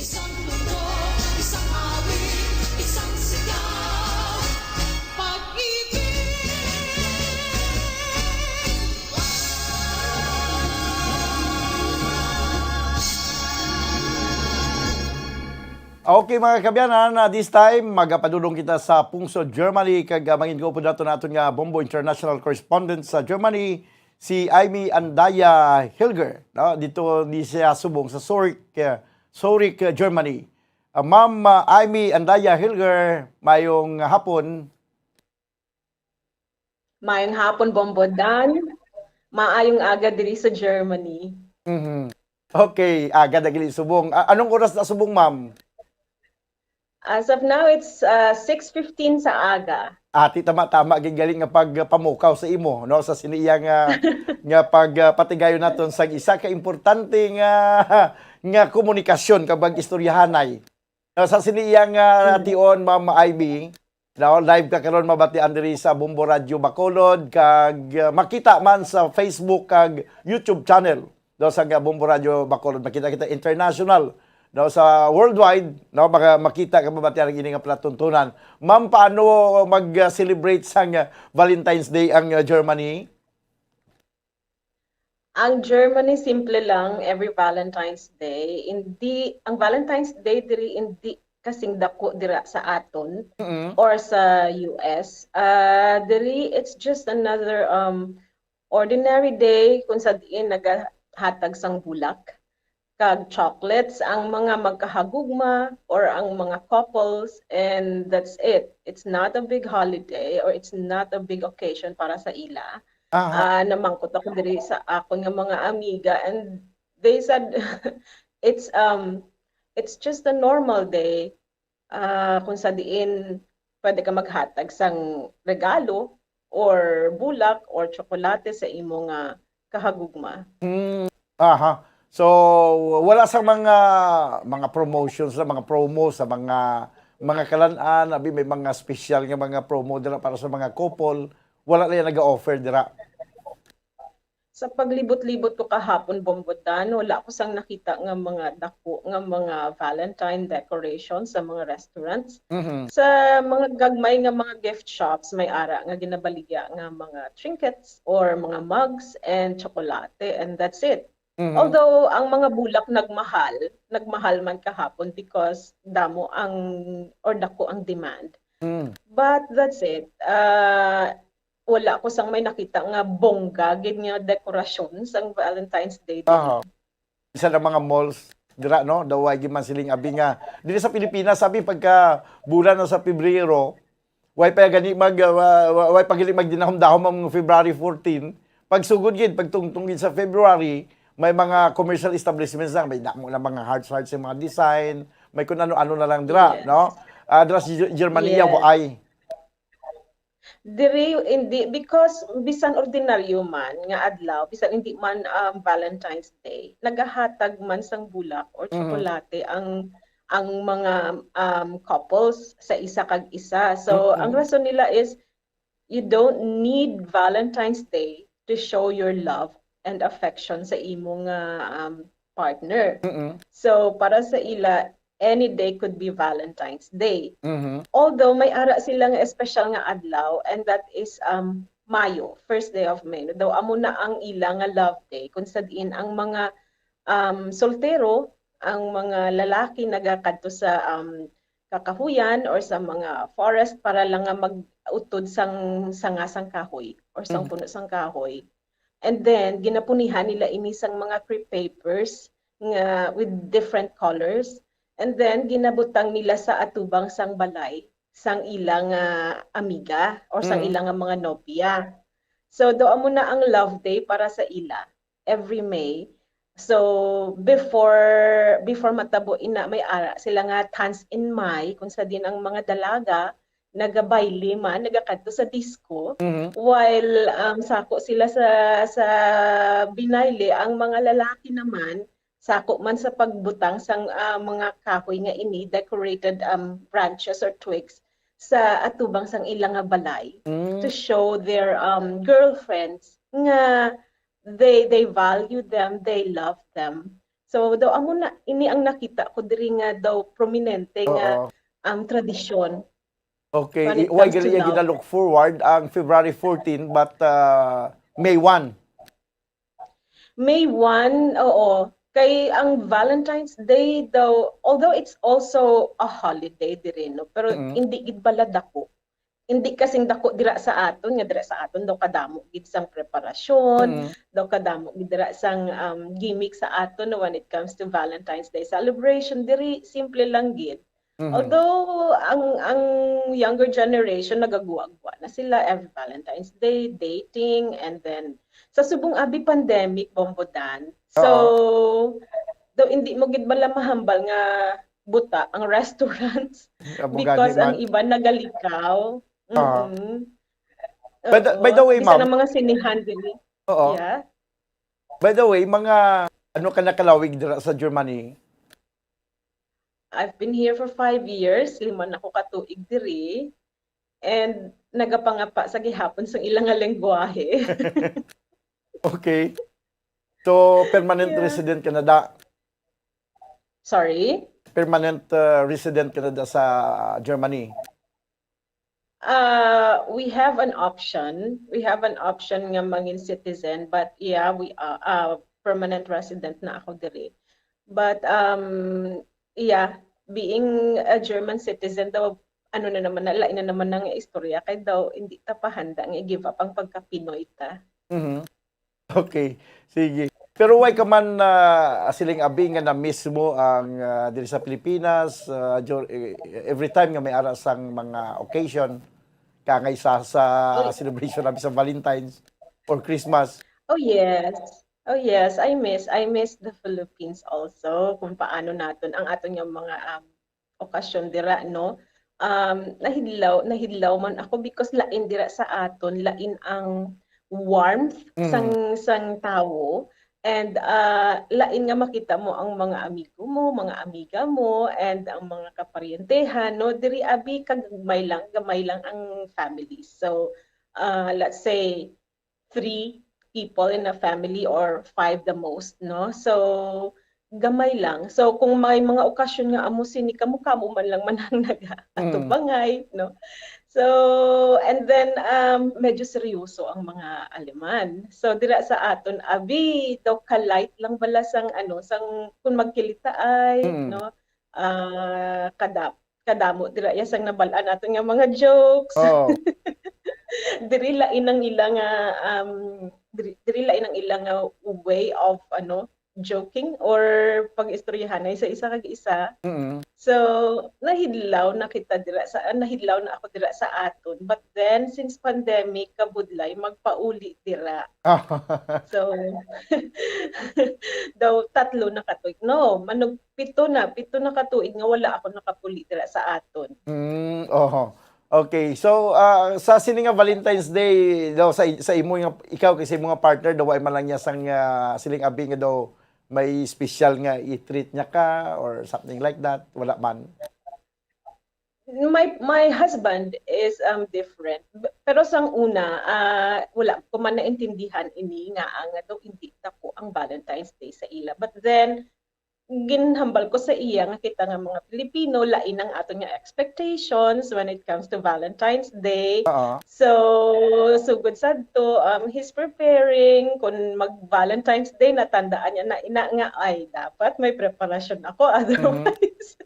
Okay, mga kaabyanan, ah, this time, magapadulong kita sa pungsod Germany, kag, ah, mangin-upod nato na aton nga Bombo International Correspondent sa Germany, si Aimee Andaya Hilger, no? Dito ni siya subong sa Zurich, ah, Zurich, ah, Germany. Ah, Ma'am, ah, Aimee Andaya Hilger, mayong hapon. Mayong hapon, Bombo Dan. Maayong aga diri sa Germany. Mhm. Okay, aga na gali subong. Ah, anong oras na subong, ma'am? As of now, it's uh, six fifteen sa aga. Ati, tama-tama gid gali nga pagpamukaw sa imo, no, sa sini iya nga, nga pag, ah, patigayon naton sa isa ka importante nga, nga komunikasyon kag pag-istoryahanay. No, sa sini iya nga tion, Ma'am Ivy, no, live ka karon mabatian diri sa Bombo Radio Bacolod kag, ah, makita man sa Facebook kag YouTube channel. No, sa nga Bombo Radio Bacolod, makita kita international. No, sa worldwide, no, maka-, makita ka mabatian ang ini nga palatuntunan. Ma'am, paano mag-celebrate sang, ah, Valentine's Day ang, ah, Germany? Ang Germany, simple lang, every Valentine's Day. Hindi, ang Valentine's Day diri hindi kasing dako dira sa aton Mm. or sa U S. Ah, diri, it's just another um ordinary day kung sa diin nagahatag sang bulak kag chocolates ang mga magkahagugma or ang mga couples, and that's it. It's not a big holiday or it's not a big occasion para sa ila. Aha. Ah, namangkot ako diri sa akon nga mga amiga, and they said it's um it's just a normal day. Ah, kung sa diin pwede ka maghatag sang regalo or bulak or tsokolate sa imo nga kahagugma. Hmm, aha. So, wala sa mga, mga promotions, sa mga promo, sa mga, mga kalan-an, abi, may mga special nga mga promo dira para sa mga couple, wala na yan nag-offer dira. Sa paglibot-libot ko kahapon, Bombo Dan, wala ko sang nakita nga mga dako nga mga Valentine decoration sa mga restaurants. Mhm. Sa mga gagmay nga mga gift shops, may ara nga ginabaligya nga mga trinkets or mga mugs and tsokolate, and that's it. Mhm. Although ang mga bulak nagmahal, nagmahal man kahapon because damo ang or dako ang demand. Mm. But that's it. Ah, wala ko sang may nakita nga bongga gid nga dekorasyon sang Valentine's Day diri. Aha. Isa na mga malls dira, no? Daw way gid man siling abi nga diri sa Pilipinas, sabi, pagka bulan na sa Pebrero, way pa gani mag, ah, wa-, wa-, way pa gani magdinahom-dahom ang February fourteen. Pagsugod gid, pagtungtong gid sa February, may mga commercial establishments na, may damo na mga hearts-hearts yung mga design, may kung ano-ano na lang dira, Yes. No? Ah, dira sa Ge-, Germany, Yes. Waay. Diri, hindi, because bisan ordinaryo man nga adlaw, bisan hindi man, um, Valentine's Day, nagahatag man sang bulak or Mhm. tsokolate ang, ang mga, um, couples sa isa kag isa. So, ang Mm-mm. rason nila is, you don't need Valentine's Day to show your love and affection sa imo nga, um, partner. Mm-mm. So, para sa ila, any day could be Valentine's Day. Mhm. Although may ara sila nga espesyal nga adlaw, and that is, um, Mayo, first day of May. Daw amo na ang ila nga love day, kung sa diin ang mga, um, soltero, ang mga lalaki nagakadto sa, um, kakahuyan or sa mga forest para lang nga mag-utod sang sanga sang kahoy or sang Mhm. puno sang kahoy. And then, ginapunihan nila ini sang mga crepe papers nga with different colors. And then, ginabutang nila sa atubang sang balay sang ila nga amiga or sang Mm. ila nga mga nobya. So, daw amo na ang love day para sa ila every May. So, before before matabo ina, may ara sila nga Tanz in Mai, kung sa diin ang mga dalaga nagabayle man, nagakadto sa disco, Mhm. while, um, sako sila sa sa binayle, ang mga lalaki naman sako man sa pagbutang sang, ah, mga kahoy nga ini, decorated, um, branches or twigs sa atubang sang ila nga balay Mm. to show their, um, girlfriends nga they they value them, they love them. So daw amo na ini ang nakita ko diri nga daw prominente nga Oo. um, tradisyon. Okay, When it i- why comes to gali iya love. gina-look forward ang February fourteen, but uh, May one? May one, oo. Kay ang Valentine's Day daw, although it's also a holiday diri, no? Pero Mm. hindi gid bala dako. Hindi kasing dako dira sa aton, nga dira sa aton daw kadamo gid sang preparasyon, Mm. daw kadamo gid dira sang um, gimmick sa aton, no, when it comes to Valentine's Day celebration. Diri simple lang gid. Mhm. Although ang ang younger generation nagagwa-gwa na sila every Valentine's Day, dating, and then sa subong abi pandemic, Bombo Dan. So, Oo. daw hindi mo gid bala mahambal nga buta ang restaurants Amo because gani ang man. iban nagalikaw. Ah. Mm. By the, by the Oo. way, Bisan ma'am. ang mga sinihan dili. Oo. Yeah. By the way, mga ano ka nakalawig dira sa Germany? I've been here for five years. Lima na ko ka tuig diri. And nagapangapa sa gihapon sa ilang nga lengguwahe. Okay. So, permanent Yeah. resident ka na da. Sorry? Permanent uh, resident ka na da sa Germany. Uh, we have an option. We have an option nga mangin citizen, but yeah, we are uh, permanent resident na ako diri. But um yeah, being a German citizen daw ano na naman na, lain na naman na nga istorya kay daw hindi ta pahanda nga i-give up ang pagka-Pinoy ta. Mhm. Okay. Sige. Pero why ka man uh, siling abi nga na-miss mo ang uh, diri sa Pilipinas uh, dur- eh, every time nga may ara sang mga occasion kangay sa sa Uy. Celebration abi sa Valentine's or Christmas? Oh yes. Oh yes, I miss I miss the Philippines also kung paano naton ang aton nga mga um, okasyon dira, no? Um, nahidlaw nahidlaw man ako because lain dira sa aton, lain ang warmth Mm. sang sang tawo, and uh, lain nga makita mo ang mga amigo mo, mga amiga mo, and ang mga kaparyentehan, no? Diri abi kagmay lang, gamay lang ang families. So uh, let's say three people in a family or five the most, no? So gamay lang. So kung may mga okasyon nga amo sini, kamo-kamo man lang man ang nag-atubangay, no? So and then um, medyo seryoso ang mga Aleman. So dira sa aton abi daw ka-light lang bala sang ano sang kung magkilitaay, Mm. no? Ah, kada kadamo dira ya sang nabal-an naton nga mga jokes. Oh. Diri lain ang ila nga um diri, diri lain ang ila nga way of ano joking or pag-istoryahanay sa isa kag isa. Mm. So nahidlaw na kita dira sa ah, nahidlaw na ako dira sa aton. But then since pandemic kabudlay magpauli dira. So daw tatlo na ka tuig. No, manug pito na, pito na ka tuig nga wala ako nakapuli dira sa aton. Mm, oho. Okay. So, ah, sa sini nga Valentine's Day daw sa sa imo nga ikaw kay sa imo nga partner daw wala man lang niya sang ah, siling abi nga daw may special nga i-treat niya ka or something like that, wala man. My my husband is um different. B- Pero sang una, ah, wala ko man naintindihan ini nga ang daw hindi ta ko ang Valentine's Day sa ila. But then ginhambal ko sa iya nga kita nga mga Pilipino, lain ang aton nga expectations when it comes to Valentine's Day. Oo. So, sugod sadto, um, he's preparing kung mag Valentine's Day, natandaan niya na ina nga, ay, dapat may preparasyon ako. Otherwise,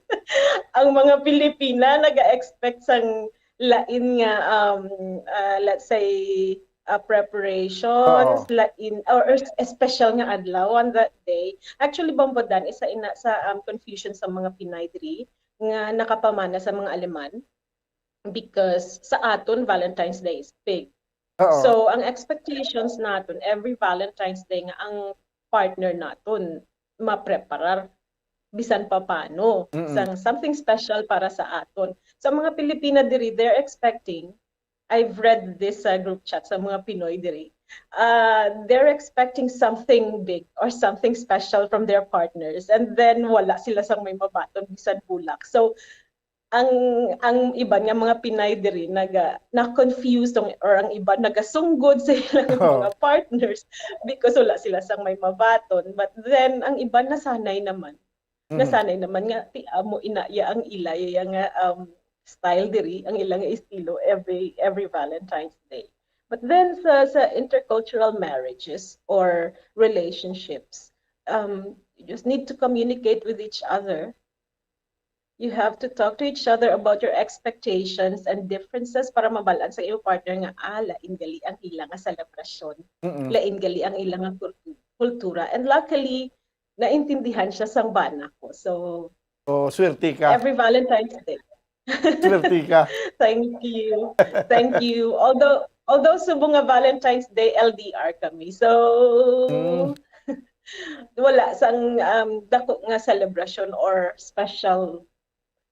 ang mga Pilipina nag-expect sang lain nga, um, uh, let's say, uh, preparations, Oo. lain, or, or special nga adlaw on that day. Actually, Bombo Dan, isa ina sa um, confusion sa mga Pinay diri nga nakapamana sa mga Aleman because sa aton, Valentine's Day is big. Oo. So, ang expectations naton, every Valentine's Day nga ang partner naton mapreparar bisan pa paano Mm-mm. sang something special para sa aton. Sa mga Pilipina diri, they're expecting, I've read this sa group chat sa mga Pinoy diri, uh, they're expecting something big or something special from their partners, and then wala sila sang may mabaton bisan bulak. So, ang ang iban nga mga Pinay diri naga na-confused ang, or ang iban nagasunggod sa ilang Oh. mga partners because wala sila sang may mabaton. But then ang iban nasanay naman. Mhm. Nasanay naman nga ti amo ina ya ang ila ya nga um, style diri, ang ila nga estilo every every Valentine's Day. But then sa sa intercultural marriages or relationships, um, you just need to communicate with each other. You have to talk to each other about your expectations and differences para mabal-an sa iyong partner nga ah, lain gali ang ila nga selebrasyon, Mm-mm. lain gali ang ila nga kultu- kultura. And luckily, naintindihan siya sang bana ko. So, Oh, swerte ka. Every Valentine's Day. Swerte ka. Thank you. Thank you. Although although subong nga Valentine's Day L D R kami. So Mm. wala sang um, dako nga celebration or special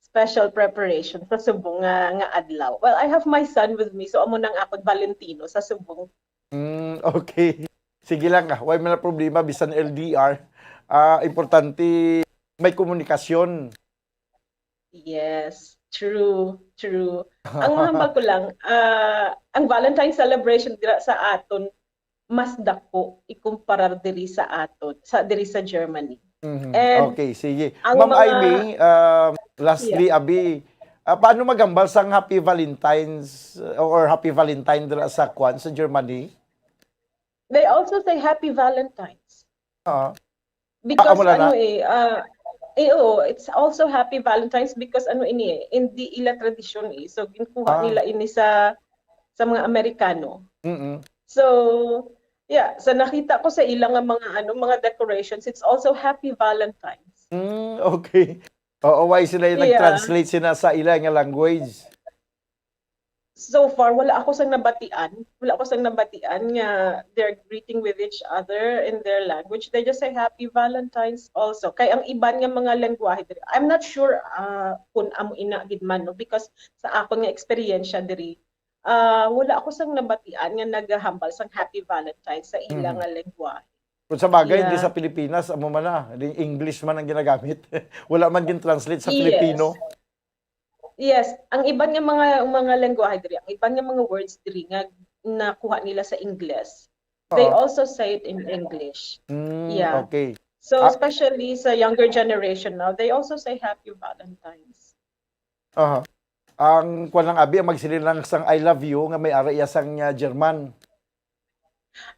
special preparation sa subong nga nga adlaw. Well, I have my son with me, so amo nang akon Valentino sa subong. Mm, okay. Sige lang, ah. Way man na problema, bisan L D R. Ah, importante may komunikasyon. Yes, true, true. Ang mahambal ko lang, ah, ang Valentine celebration dira sa aton mas dako ikumparar diri sa aton, sa diri sa Germany. Mhm. And Okay, sige. ang Ma'am mga Amy, um, lastly, Yeah. Abi, ah, paano maghambal sang Happy Valentine's, uh, or Happy Valentine dira sa kwan, sa Germany? They also say Happy Valentine's. Ah, Because amo na na? ano eh, ah, eh, oo, it's also Happy Valentine's because ano ini eh, hindi ila tradisyon eh. So ginkuha Ah. nila ini sa sa mga Amerikano. Mm-mm. So, yeah, sa nakita ko sa ila nga mga ano, mga decorations, it's also Happy Valentine's. Mm, okay. Oo, why sila yung Yeah. nag-translate sila sa ila nga language? So far, wala ako sang nabatian. Wala ako sang nabatian nga they're greeting with each other in their language. They just say Happy Valentine's also. Kay ang iban nga mga lengguwahe diri, I'm not sure ah, kung amo ina gid man, no? Because sa akon nga eksperyensya diri, ah, wala ako sang nabatian nga nagahambal sang Happy Valentine's sa ila Mhm. nga lengguwahe. Kung sa bagay, hindi Yeah. sa Pilipinas, amo man na. Di English man ang ginagamit. Wala man gin-translate sa Yes. Filipino. Yes, ang iban nga mga mga lengguwahe diri, ang iban nga mga words diri nga nakuha nila sa Ingles, they Oo. also say it in English. Mm, Yeah. Okay. So Ah. Especially sa younger generation now, they also say Happy Valentine's. Aha. Ang kwan lang, Abi, ang magsiling lang sang "I love you" nga may ara iya sang, ah, German.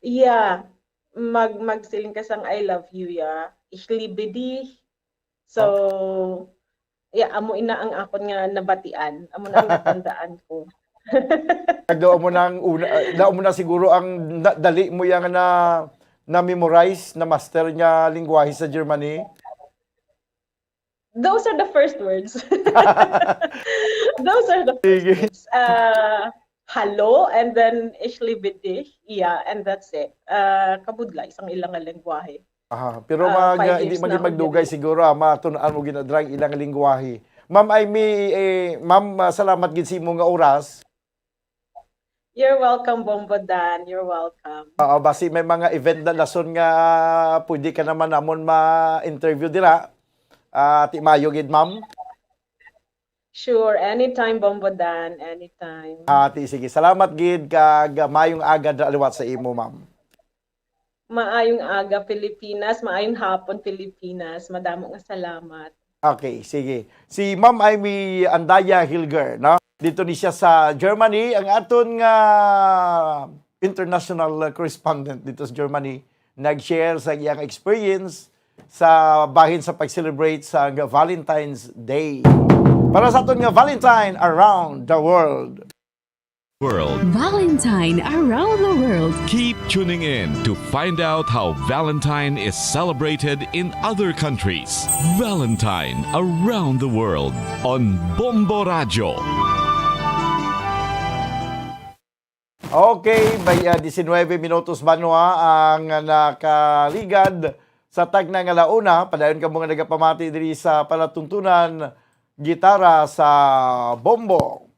Yeah. Mag magsiling ka sang "I love you," yeah. "Ich liebe dich." So, Oh. Yeah, amo ina ang akon nga nabatian, amo na ang natandaan ko. Daw mo nang una, ah, daw mo na siguro ang na, dali mo yang na na-memorize, na-master nga lingwahe sa Germany? Those are the first words. Those are the first Sige. words. Uh, "Hallo" and then "Ich liebe dich." Yeah, and that's it. Uh, kabudlay sang ilang lengwahe. Aha, pero Ah, mag, five ah, hindi years maging na ako magdugay diri. Siguro, ah, matun-an mo ginadrang ilang lingwahe. Ma'am Amy, eh, ma'am, ah, salamat gid sa imo nga oras. You're welcome, Bombo Dan. You're welcome. Oo, basi may mga event na lason nga pwede ka naman namon ma-interview dira. Ah, ti mayo gid, ma'am. Sure, anytime, Bombo Dan, anytime. Ah, ti sige. Salamat gid kag mayong aga dira liwat sa imo, ma'am. Maayong aga, Pilipinas. Maayong hapon, Pilipinas. Madamo nga salamat. Okay, sige. Si Ma'am Amy Andaya Hilger, no? Dito ni siya sa Germany, ang aton nga international correspondent dito sa Germany, nag-share sa iyang experience sa bahin sa pag-celebrate sa Valentine's Day. Para sa aton nga Valentine Around the World. World. Valentine around the world. Keep tuning in to find out how Valentine is celebrated in other countries. Valentine around the world on Bombo Radyo. Okay, may ah, diecinuebe minutos ba no, ha, ang nakaligad sa tagna nga launa. Padayon kamo nga nagapamati diri sa palatuntunan gitara sa Bombo.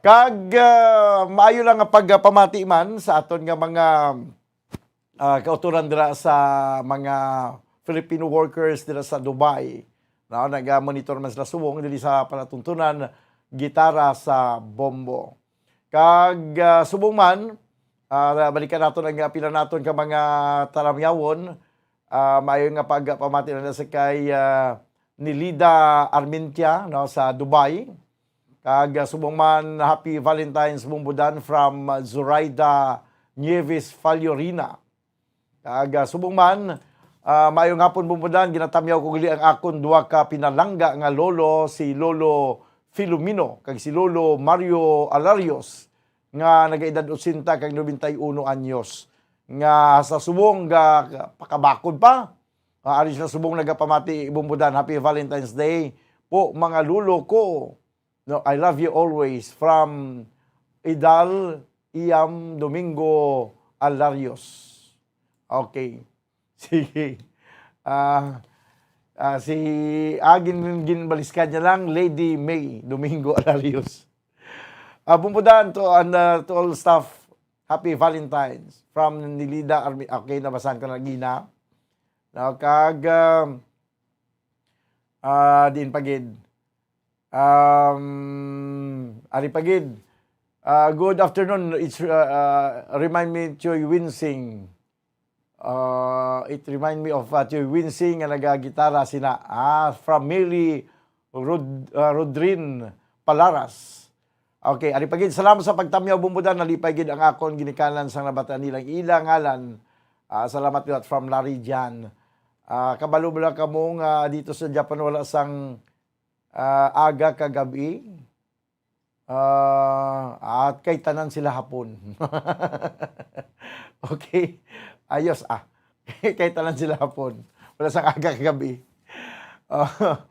Kag ah, maayo lang nga pagpamati man sa aton nga mga ah, kauturan dira sa mga Filipino workers dira sa Dubai. No, naga-monitor man sila subong diri sa palatuntunan, gitara sa bombo. Kag, ah, subong man, ah, balikan naton ang, ah, pila naton ka mga talamyawon. Ah, maayo nga pagpamati na sa kay, ah, Nilida Armentia, no, sa Dubai. Kag, ah, subong man, Happy Valentine's, Bumbudan, from, ah, Zoraida Nieves Fallorina. Kag, ah, subong man, ah, maayong hapon, Bumbudan. Ginatamyaw ko gali ang akon duha ka pinalangga nga lolo, si Lolo Filomeno kag si Lolo Mario Alarios, nga nagaedad ochenta kag nobenta y uno anyos, nga sa subong ga pakabakod pa. Ah, ari sila subong nagapamati, Bumbudan, Happy Valentine's Day po, mga lolo ko. No, I love you always. From Idal Iam Domingo Alarios. Okay. Sige. Ah, ah, si agin ginbaliskad niya lang, Lady May Domingo Alarios. Ah, Bumbudan, to, and, ah, to all staff, Happy Valentine's. From Nilida Armi-, okay, nabasahan ko na gina. No, kag, ah, ah, diin pa gid. Um, ari pa gid. Ah, good afternoon. It's, uh, uh, remind me Choy Winsing. Uh, it remind me of, uh, Choy Winsing nga nagagitara sina, ah, from Mary Rod-, uh, Rodrin Palaras. Okay, ari pa gid. Salamat sa pagtamyaw, Bumbudan. Nalipay gid ang akon ginikanan sang nabatian nila ang ila ngalan. Ah, salamat gid from Larry Jan. Ah, kabalo ba lang kamo nga dito sa Japan wala sang, ah, aga kag gab-i? Ah, at kay tanan sila hapon. Okay. Ayos, ah. Kay tanan sila hapon. Wala sang aga kag gab-i. Ah,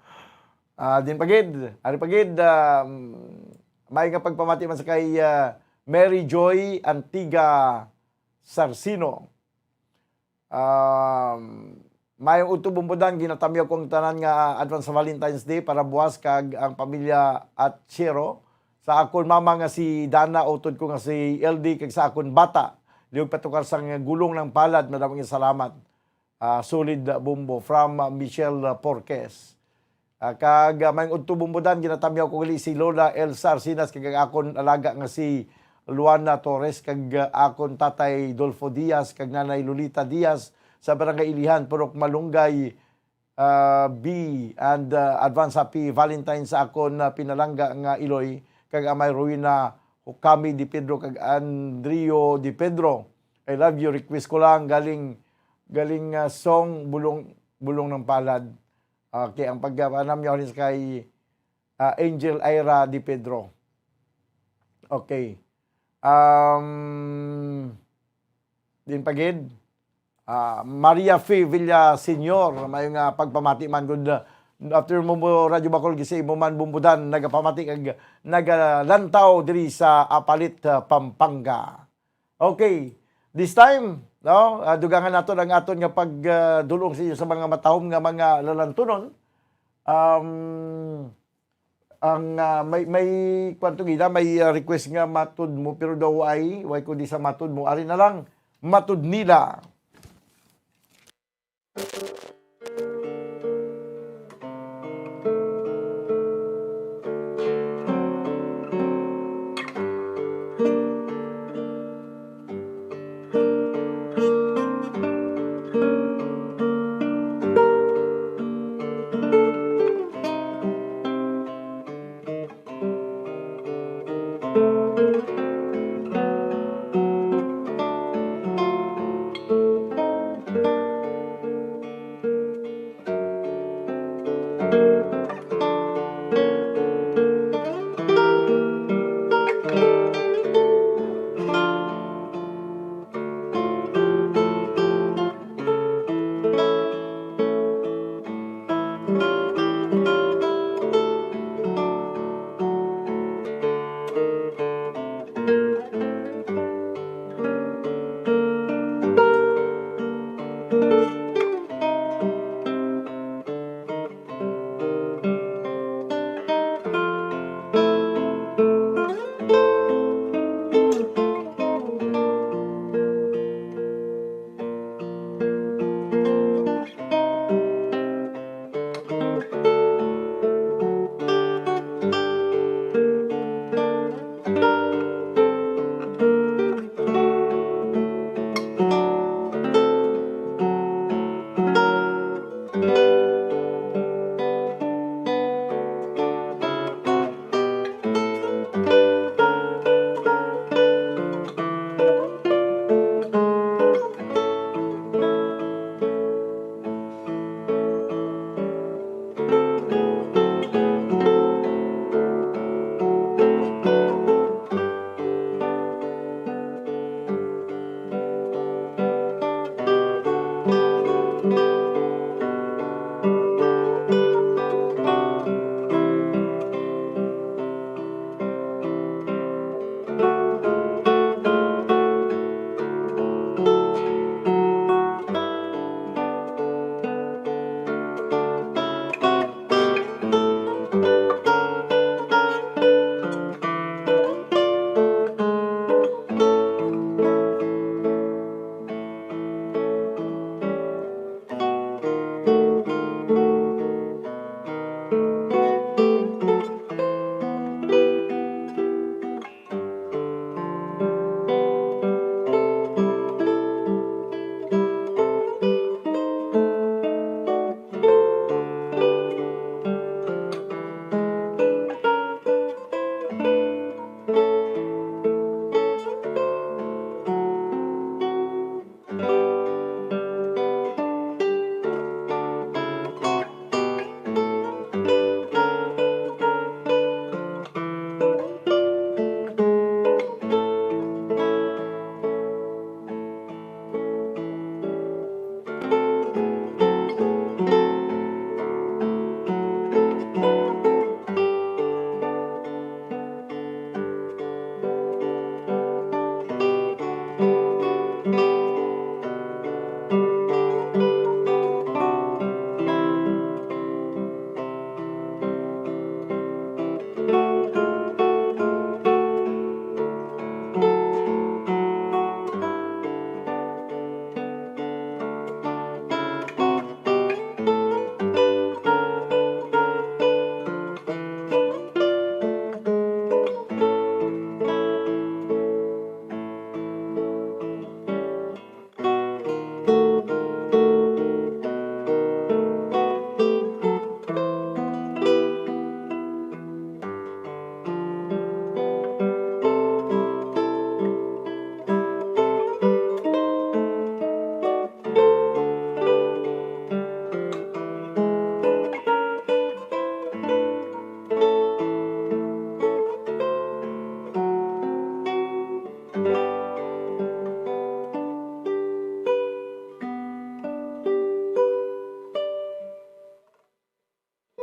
ah, din pa gid, ari pa gid, um, may nga pagpamati man sa kay, ah, Mary Joy Antiga Sarsino. Um, mayong udto, Bumbudan, ginatamyaw ko ang tanan nga advance Valentine's Day para buwas kag ang pamilya at Chero. Sa akon mama nga si Dana, utod ko nga si L D, kag sa akon bata, liog patukar sang gulong ng palad, madamo nga salamat. Ah, solid, ah, Bumbo, from, ah, Michelle, ah, Porquez. Ah, kag, ah, mayong udto, Bumbudan, ginatamyaw ko gali si Lola Elsa Arsinas kag ang akon alaga nga si Luana Torres kag, ah, akon tatay Dolfo Diaz kag nanay Lolita Diaz sa Barangay Ilihan, Purok Malunggay, ah, B, and, ah, advance happy Valentine sa akon, ah, pinalangga nga iloy kag amay Rowena Hukami Di Pedro kag Andrio Di Pedro. I love you. Request ko lang galing, galing, ah, song Bulong, Bulong ng Palad. Okay, ang pagkapanamyaw ni kay, ah, Angel Ira Di Pedro. Okay. Um, din pa gid. Ah, Maria Fe Villa Senior, may nga pagpamati man gud. After mo mo Radyo Bacol, gisa imo man Bumbudan, nagapamati kag nagalantaw diri sa Apalit, ah, Pampanga. Okay. This time, no, ah, dugangan nato ang aton nga pag, ah, dulong sa inyo sa mga matahom nga mga lalantunon. Um, ang, ah, may, may, kwan to gina, may, ah, request nga matud mo, pero daw ay, way ko di sa matud mo. Ari na lang, matud nila.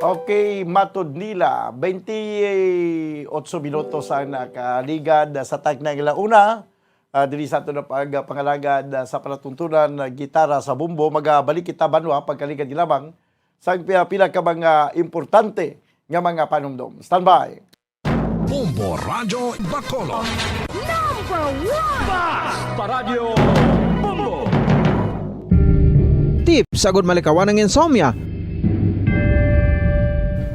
Okay, matod nila, twenty-eight minutos ang nakaligad sa takna nga la una, ah, diri sa aton nga pagpangalagad, ah, sa palatuntunan, ah, gitara sa Bombo. Magabalik kita, Banwa, pagkaligad lamang sa pila, pila ka mga importante nga mga panumdom. Standby. Bombo Radyo Bacolod. Number one! Bas! Paradyo Bombo! Tips agud malikawan ang insomnia.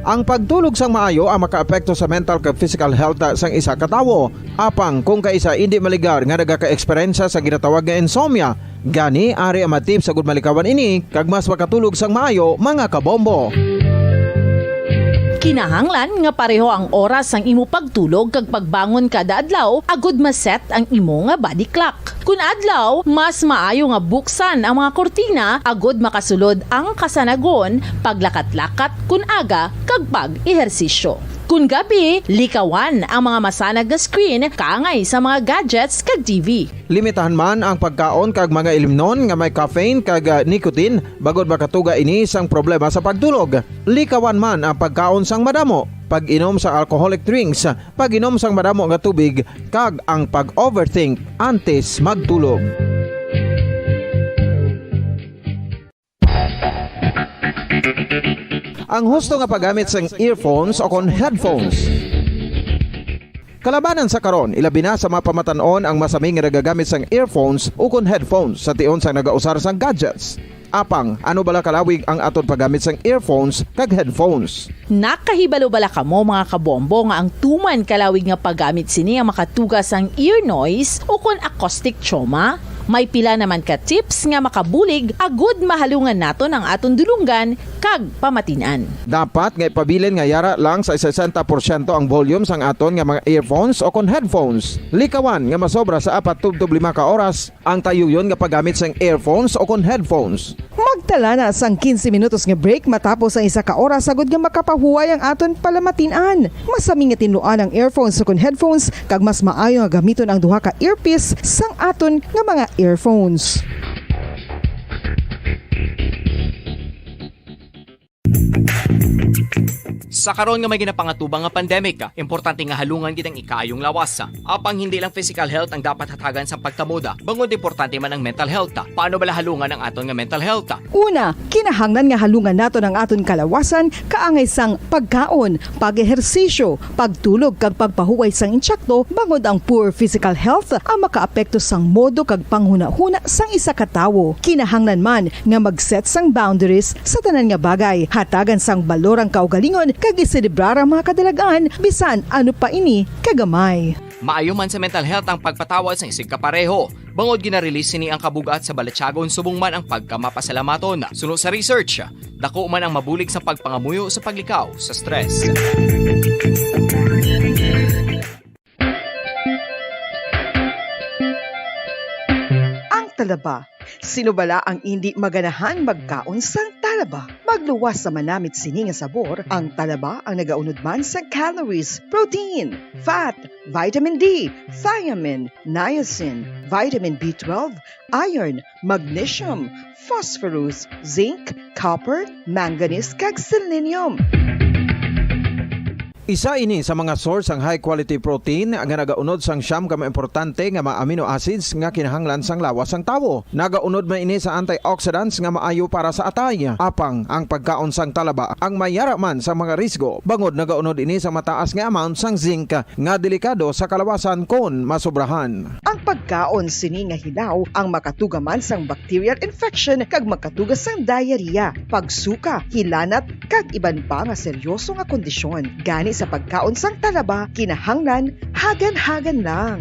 Ang pagtulog sang maayo ang makaapekto sa mental kag physical health sang isa ka tawo. Apang kung kaisa indi maligar nga nagaka-eksperyensya sa ginatawag nga insomnia, gani ari ang mga tips agud malikawan ini kag mas makatulog sang maayo, mga kabombo. Kinahanglan nga pareho ang oras sang imo pagtulog kag pagbangon kada adlaw agud ma-set ang imo nga body clock. Kun adlaw, mas maayo nga buksan ang mga kurtina agud makasulod ang kasanagon, paglakat-lakat kun aga, kag pag-ehersisyo. Kun gabi, likawan ang mga masanag nga screen kaangay sa mga gadgets kag T V. Limitahan man ang pagkaon kag mga ilimnon nga may caffeine kag, ah, nicotine, bangod makatuga ini sang problema sa pagtulog. Likawan man ang pagkaon sang madamo, pag-inom sang alcoholic drinks, pag-inom sang madamo nga tubig, kag ang pag-overthink antes magtulog. Ang husto nga paggamit sang earphones o kon headphones. Kalabanan sa karon, ilabi na sa mga pamatan-on ang masami nga nagagamit sang earphones o kon headphones sa tion sang nagausar sang gadgets. Apang, ano bala kalawig ang aton paggamit sang earphones kag headphones? Nakahibalo bala kamo, mga kabombo, nga ang tuman kalawig nga paggamit sini ang makatuga sang ear noise o kon acoustic trauma? May pila naman ka tips nga makabulig agud mahalungan naton ang aton dulonggan kag pamatin-an. Dapat nga ipabilin nga yara lang sa sesenta porsyento ang volume sang aton nga mga earphones o kon headphones. Likawan nga masobra sa apat tubtob lima ka oras ang tayuyon nga paggamit sang earphones o kon headphones. Magtala na sang quince minutos nga break matapos ang isa ka oras, agud nga makapahuway ang aton palamatin-an. Masami nga tinluan ang earphones o kon headphones, kag mas maayo nga gamiton ang duha ka earpiece sang aton nga mga earphones. Sa karon nga may ginapangatubang nga pandemic, importante nga halungan gid ang ikaayong lawas. Apang hindi lang physical health ang dapat hatagan sang pagtamod, bangod importante man ang mental health. Paano bala halungan ang aton nga mental health? Una, kinahanglan nga halungan naton ang aton kalawasan kaangay sang pagkaon, pag-ehersisyo, pagtulog kag pagpahuway sang insakto, bangod ang poor physical health ang makaapekto sang modo kag panghunahuna sang isa ka tawo. Kinahanglan man nga mag-set sang boundaries sa tanan nga bagay, hatagan sang balor ang kaugalingon kag iselebrar ang mga kadalag-an, bisan ano pa ini kagamay. Maayo man sa mental health ang pagpatawad sang isigkapareho, bangod gina-release sini ang kabug-at sa balatyagon subong man ang pagkamapasalamaton. Suno sa research, dako man ang mabulig sa pagpangamuyo sa paglikaw sa stress. Ang talaba, sino bala ang indi maganahan magkaon sang Talaba, magluwas sa manamit sini nga sabor. Ang talaba ang nagaunod man sa calories, protein, fat, vitamin D, thiamine, niacin, vitamin B twelve, iron, magnesium, phosphorus, zinc, copper, manganese, kag selenium. Isa ini sa mga source sang high quality protein nga nagaunod sang siyam ka mga importante nga mga amino acids nga kinahanglan sang lawas sang tawo. Nagaunod man ini sa antioxidants nga maayo para sa atay. Apang ang pagkaon sang talaba ang may yara man sa mga risgo, bangod nagaunod ini sa mataas nga amount sang zinc nga delikado sa kalawasan kon masobrahan. Ang pagkaon sini nga hilaw ang makatuga man sang bacterial infection kag makatuga sang diarrhea, pagsuka, hilanat, kag iban pa nga seryoso nga kondisyon. Gani sa pagkaon sang talaba, kinahanglan hagan-hagan lang.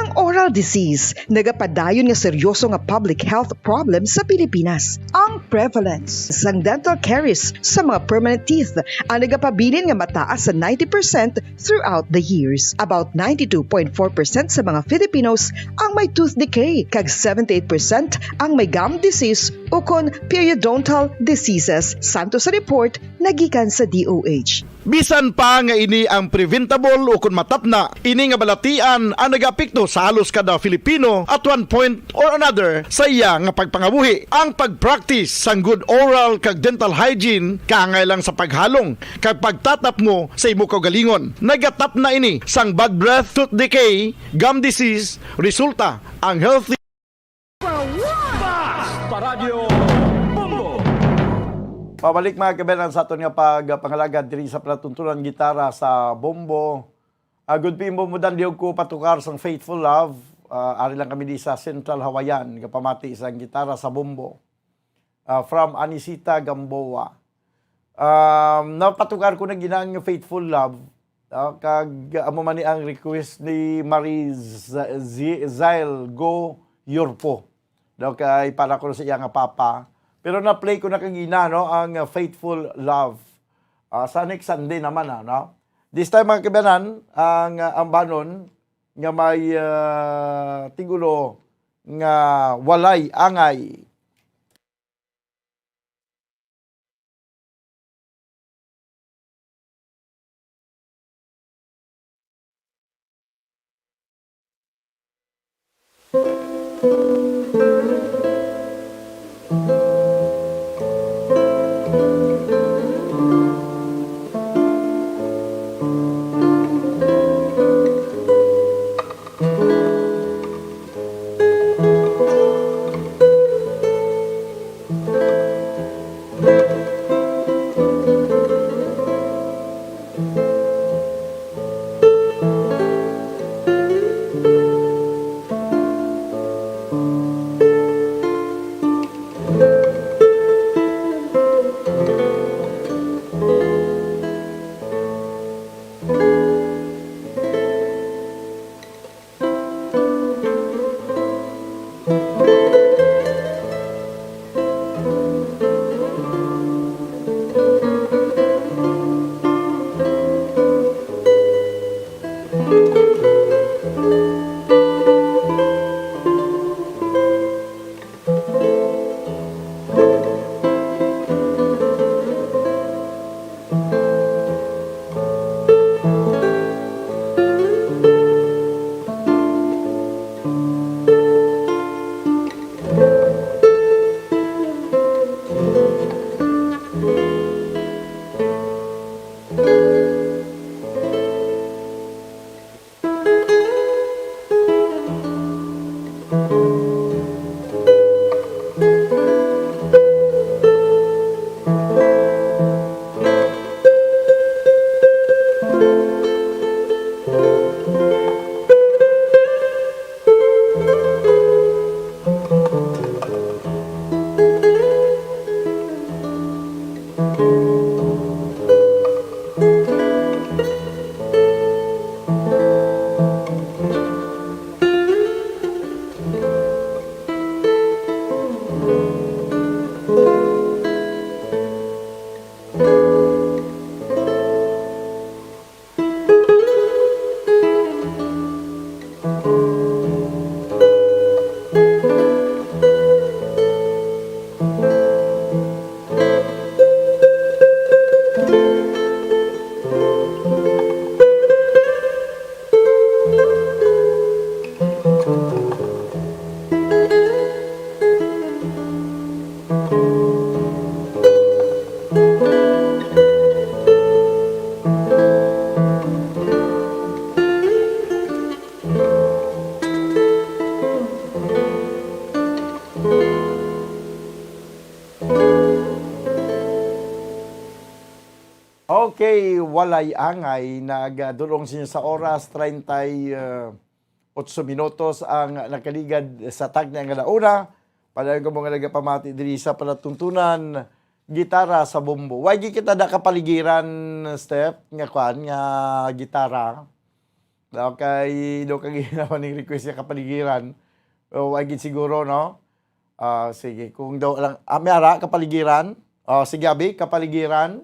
Ang oral disease nagapadayon nga seryoso nga public health problem sa Pilipinas. Ang prevalence sang dental caries sa mga permanent teeth ang nagapabilin nga mataas sa ninety percent throughout the years. About ninety-two point four percent sa mga Filipinos ang may tooth decay, kag seventy-eight percent ang may gum disease ukon periodontal diseases, santo sa report nagikan sa D O H. Bisan pa nga ini ang preventable ukon matapna, ini nga balatian ang nagaapekto sa halos kada Filipino at one point or another sa iya nga pagpangabuhi. Ang pag-practice sang good oral kag dental hygiene kaangay lang sa paghalong kag pagtatapmo sa imo kaugalingon. Nagatapna ini sang bad breath, tooth decay, gum disease, resulta ang healthy. Basta Radyo Bombo. Pabalik, mga kabayan, sa aton nga pagpangalagad diri sa palatuntunan gitara sa Bombo. Ah, good people, mo dan liog ko patukar sang Faithful Love. Ah, ari lang kami di sa Central Hawaiian, kapamati sang gitara sa Bombo. Ah, from Anisita Gamboa. Um, napatugar ko na ginang Faithful Love, ah, kag amo man ni ang request ni Marie Z-, Z-, Zyle Go Yorpo. Daw kay para ko sa iya nga papa. Pero na-play ko na kagina, no, ang, ah, Faithful Love. Ah, sa next Sunday naman, ah, no? This time, mga kabayanan, ang, ah, ambanon nga may, ah, tigulo nga Walay Angay. Kay walay angay, nagdulong sa inyo sa oras, treinta y otso minutos ang nakaligad sa tagna nga launa. Padayon ko mo nga nagapamati diri sa palatuntunan, gitara sa bombo. Way gid kita da kapaligiran, Steph, nga kwan, nga gitara. Okay, do ka ginawa ning request nga kapaligiran. O, way gid siguro, no? Ah, sige, kung daw lang, ah, may ara, kapaligiran. Oh, sige, Abi, kapaligiran.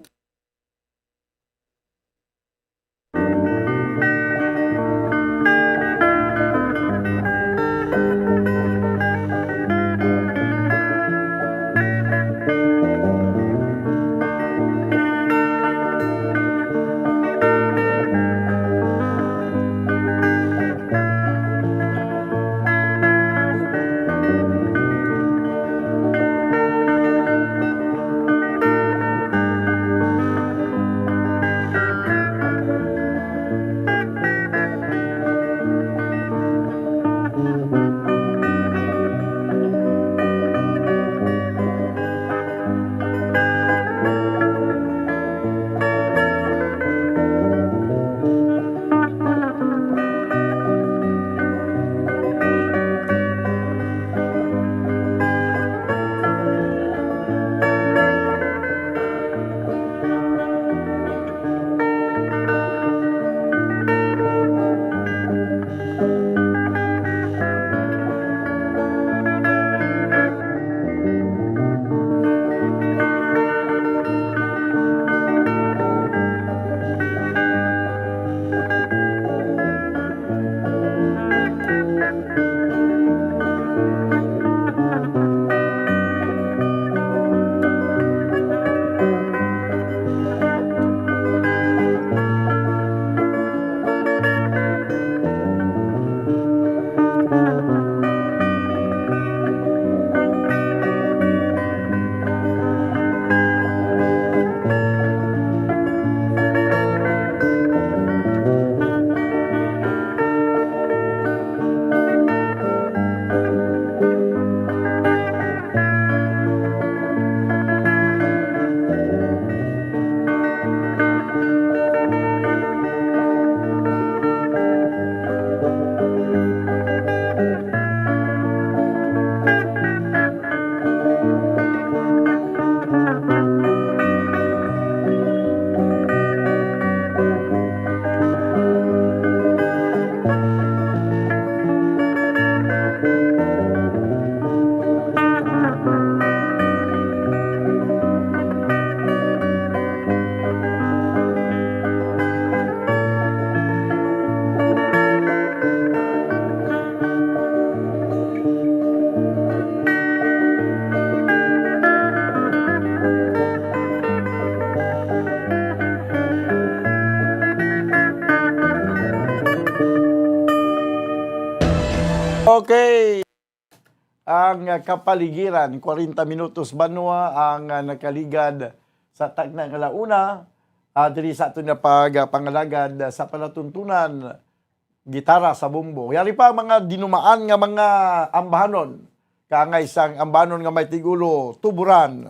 Okay. Ang, ah, kapaligiran, kwarenta minutos banwa ang, ah, nakaligad sa tagna nga launa, ah, diri sa aton nga pag-, ah, pangalagad, ah, sa palatuntunan, gitara sa bombo. Yari pa ang mga dinumaan nga mga ambahanon. Kaangay sang ambahanon nga may tigulo, tuburan.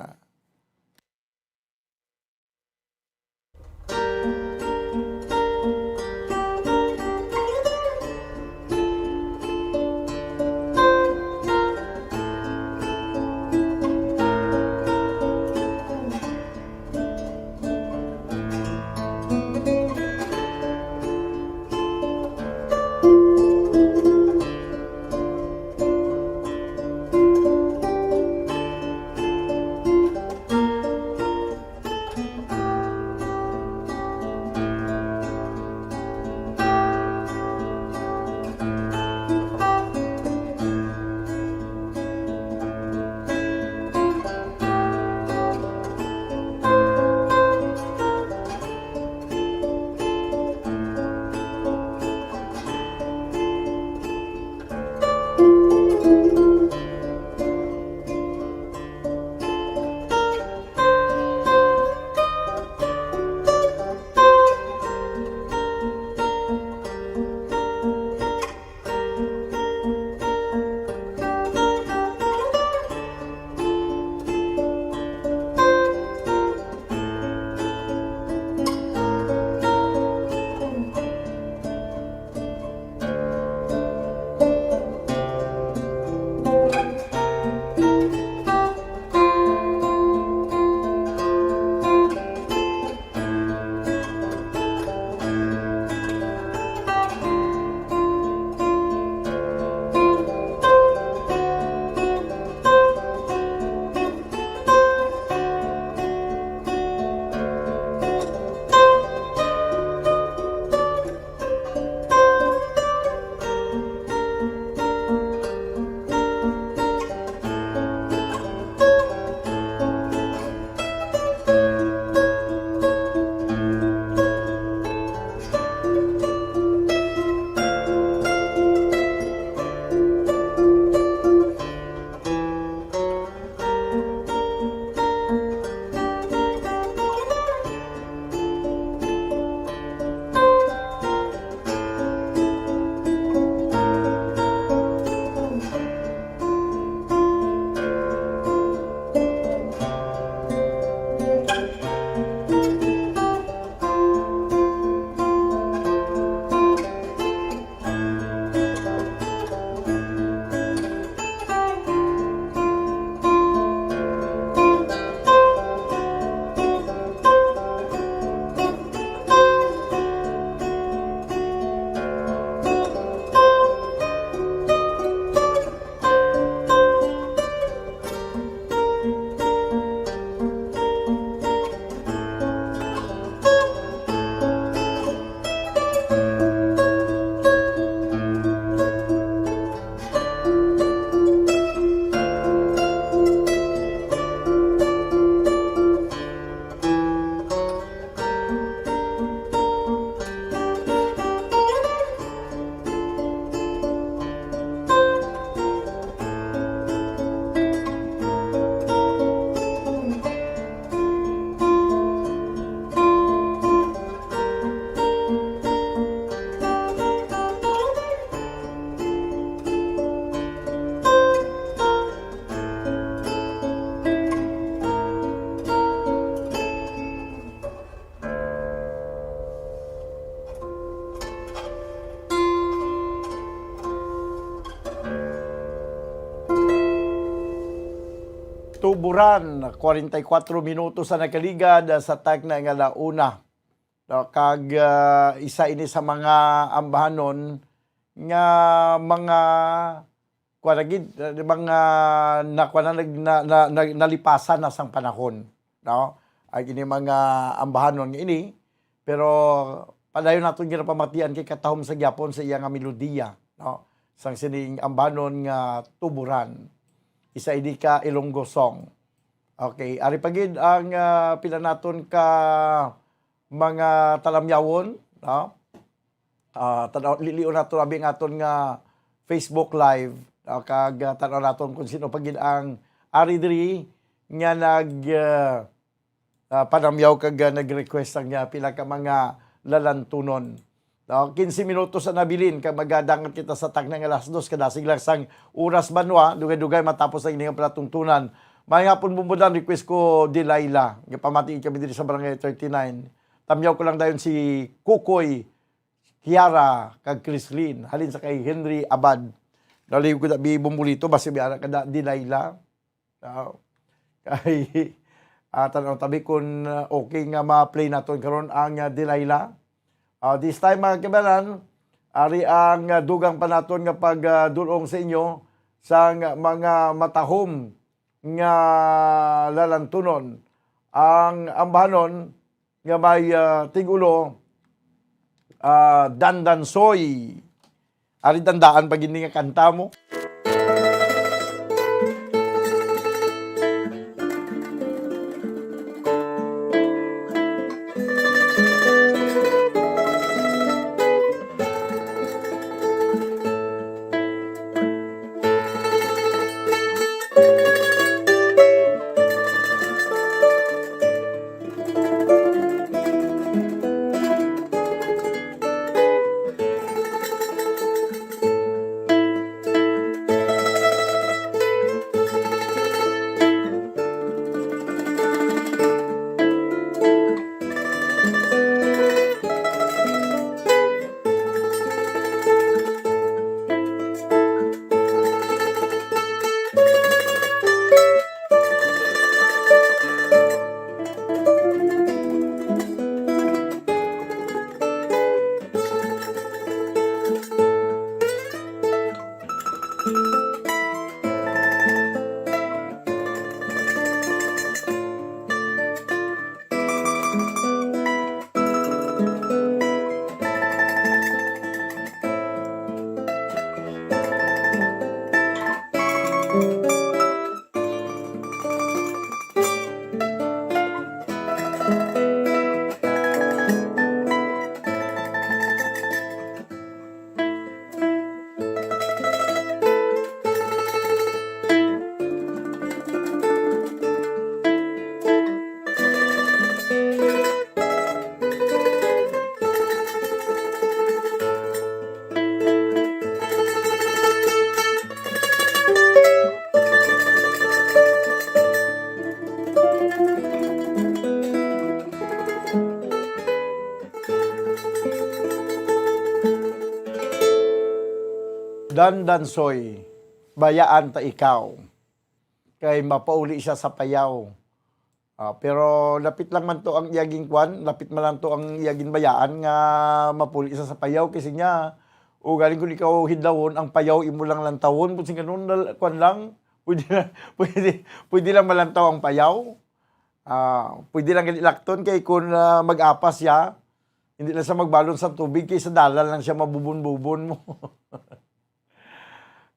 Tuburan, kwarenta y kuwatro minutos sa nakaligad, ah, sa tagna nga la una. No, kag, ah, isa ini sa mga ambahanon nga mga, kuwan na gid, ah, mga nakuha na, nag-, na, na, na, nalipasan na sang panahon, no? Ang ini mga ambahanon nga ini, pero padayon naton ginapamatian kay katahom sa gyapon sa iya nga melodiya, no? Sang sining ambahanon nga Tuburan. Isa ini ka Ilonggo song. Okay, ari pa gid ang, ah, pila naton ka mga talamyawon, no? Ah, tan-aw, lilion nato abi ang aton nga Facebook Live, no? Kag, ah, tan-aw naton kung sino pa gid ang ari diri nga nag, ah, ah, panamyaw kag, ah, nag-request ang, ah, pila ka mga lalantunon. No, quince minutos ang nabilin kag magadangat kita sa tagna nga alas dos, kadasig lang sang oras, banwa, dugay-dugay matapos ang ining palatungtunan. May hapon, Bumbudan, request ko, Delilah. Nga pamati kami diri sa Barangay thirty-nine. Tamyaw ko lang dayon si Kukoy, Kiara, kag Chrislyn, halin sa kay Henry Abad. Naliw ko na bi Bumbulito, basi bi ara ka da, Delilah. Ah, kay, ah, tan-aw tabi kung, ah, okay nga ma-play naton karon ang, ah, Delilah. Ah, this time, mga kabanan, ari ang, ah, dugang pa naton nga pag, ah, dul-ong sa inyo sang mga matahom nga lalantunon. Ang ambahanon nga may, ah, tigulo, ah, Dandansoy. Ari, tandaan pa gid ni nga kanta mo. Dandansoy, bayaan ta ikaw, kay mapauli siya sa Payaw. Ah, pero lapit lang man to ang iya ginkwan, lapit man lang to ang iya ginbayaan nga mapuli sa, sa Payaw, kasi niya, ugaling kung ikaw hidlawon, ang Payaw imo lang lantawon, kung sing ganun, dal-, kwan lang, pwede na, pwede, pwede lang malantaw ang Payaw. Ah, pwede lang gali lakton kay kung, ah, mag-apas siya, hindi lang siya magbalon sa tubig, kay sa dalan lang siya mabubon-bubon mo.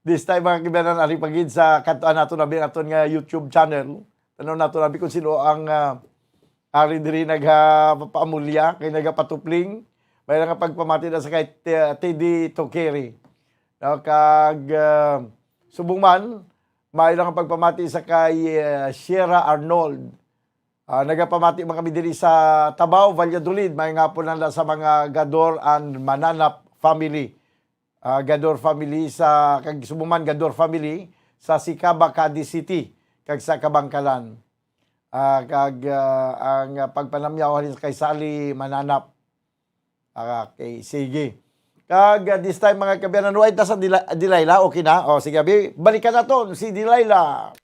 This time, mga kibanan, ari pa gid sa katuan nato na aton nga YouTube channel. Tanong nato na kung sino ang, ah, ari diri nagapapaamulya, kay nagapatupling. May lang nga pagpamati na sa kay T-, T D Tokeri. No, kag, ah, subong man, may lang nga pagpamati sa kay, ah, Sierra Arnold. Ah, nagapamati man kami diri sa Tabaw, Valladolid. May nga po lang sa mga Gador and Mananap family. Ah, Gador family sa, kag subong man Gador family sa Sicaba, Cadiz City, kag sa Kabangkalan. Ah, kag, ah, ang, ah, pagpanamyaw halin kay Sally Mananap. Ah, okay, sige. Kag, ah, this time, mga kabiyanan, wait na sa Dila-, Delilah, okay na? O, sige, abi, balikan naton si Delilah.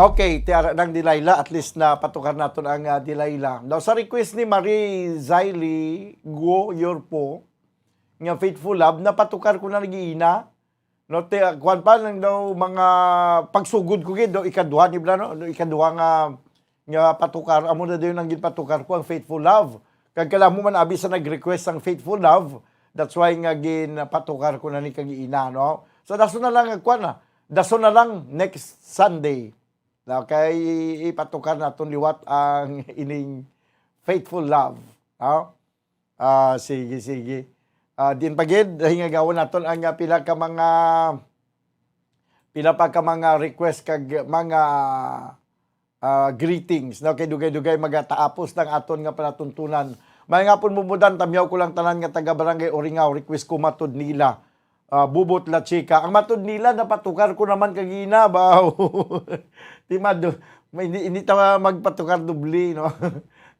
Okay, tiara nang Delilah, at least napatukar naton ang, ah, Delilah. Now, sa request ni Marie Ziley Guo Yorpo, nga Faithful Love, napatukar ko na nag-iina. No, te, kuwan pa lang daw mga pagsugod ko gid, no, ikaduha ni bla, no, no, ikaduha nga, nga patukar, amo na daw nang ginpatukar ko ang Faithful Love. Kag kala mo man abi sa nag-request sang Faithful Love, that's why nga ginpatukar ko na ni kag ina, no? So, dason na lang, kuwan na, dason na lang next Sunday. Okay, ipatukar naton liwat ang ining Faithful Love, no? Ah, sige, sige. Ah, din pa gid, hingagawon naton ang, ah, pila ka mga, pila pa ka mga request kag mga, ah, greetings, no? Kay dugay-dugay magataapos ang aton nga palatuntunan. May nga pun mumudan, tamyaw ko lang tanan nga taga Barangay Oringaw, request ko matod nila. Ah, Bubot La Chica. Ang matod nila, napatukar ko naman kagina, ba? Timado, hindi, hindi ta magpatukar dubli, no?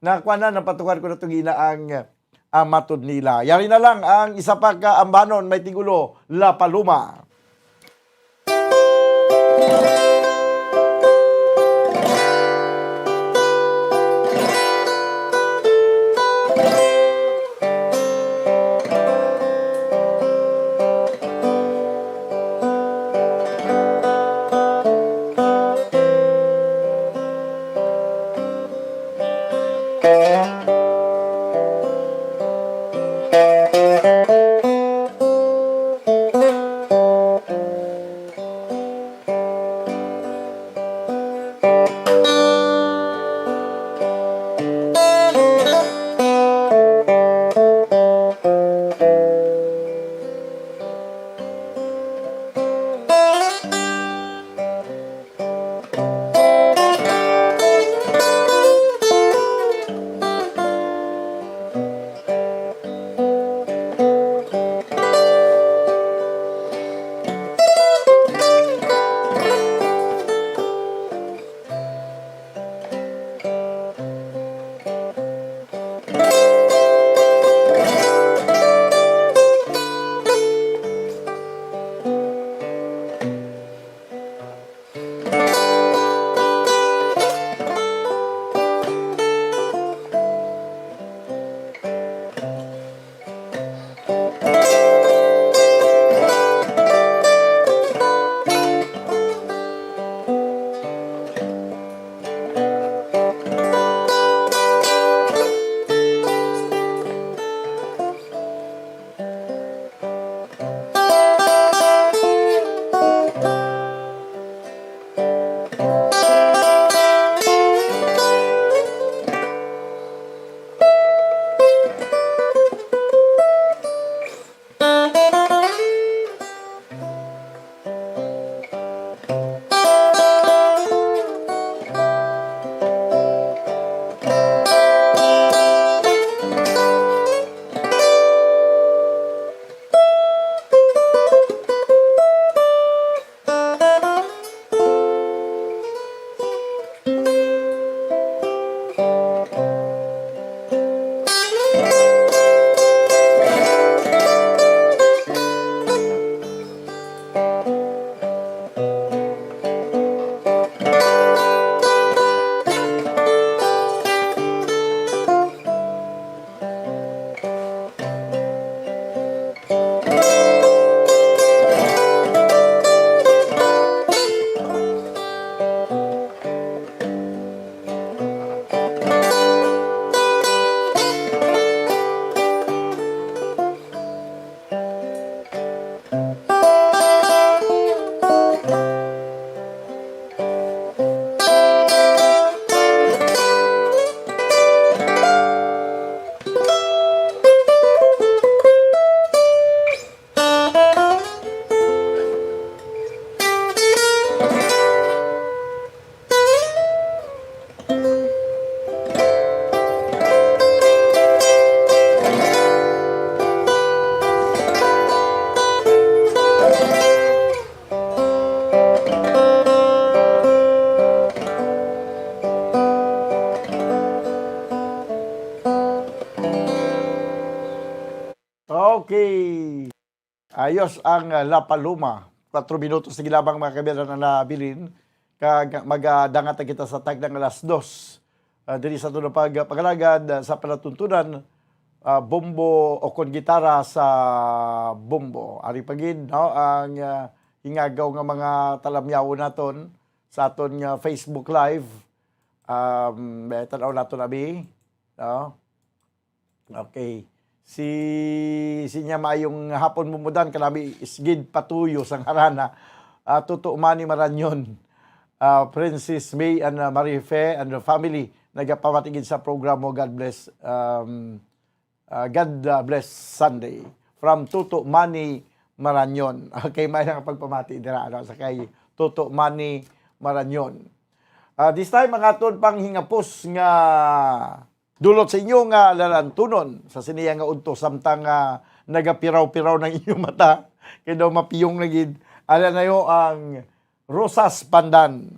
Nakuha na, napatukar ko na to gina ang, ang matod nila. Yari na lang, ang isa pa ka ambanon, may tigulo, La Paloma. Okay. Ayos ang, ah, La Paloma. Kwatro minutos na lamang, mga kaibigan, na nabilin. Kag magadangat na kita sa tagdang alas dos, ah, diri sa aton pag-, pag-alagad, ah, sa palatuntunan, ah, bombo o kon gitara sa bombo. Ari pa gid, no, ang, ah, hingagaw nga mga talamyawon naton sa aton nga Facebook Live. Um, may tan-aw naton, abi, no? Okay. Si, si niya maayong hapon, Bumbo Dan, kanami Isgid Patuyo sang Harana, ah, Tuto Manny Maranyon, ah, Princess May and, ah, Marie Fe and the family, nagapamati gid sa programa. God bless, um, ah, God, ah, bless Sunday. From Tuto Manny Maranyon. Okay, may nga pagpamati dira, ano, sa kay Tuto Manny Maranyon. Ah, this time, ang aton panghingapos nga dulot sa inyo nga lalantunon sa siniya nga udto, samtang, ah, nagapiraw-piraw ng inyong mata, kay daw mapiyong na gid. Ala nayo ang Rosas Pandan.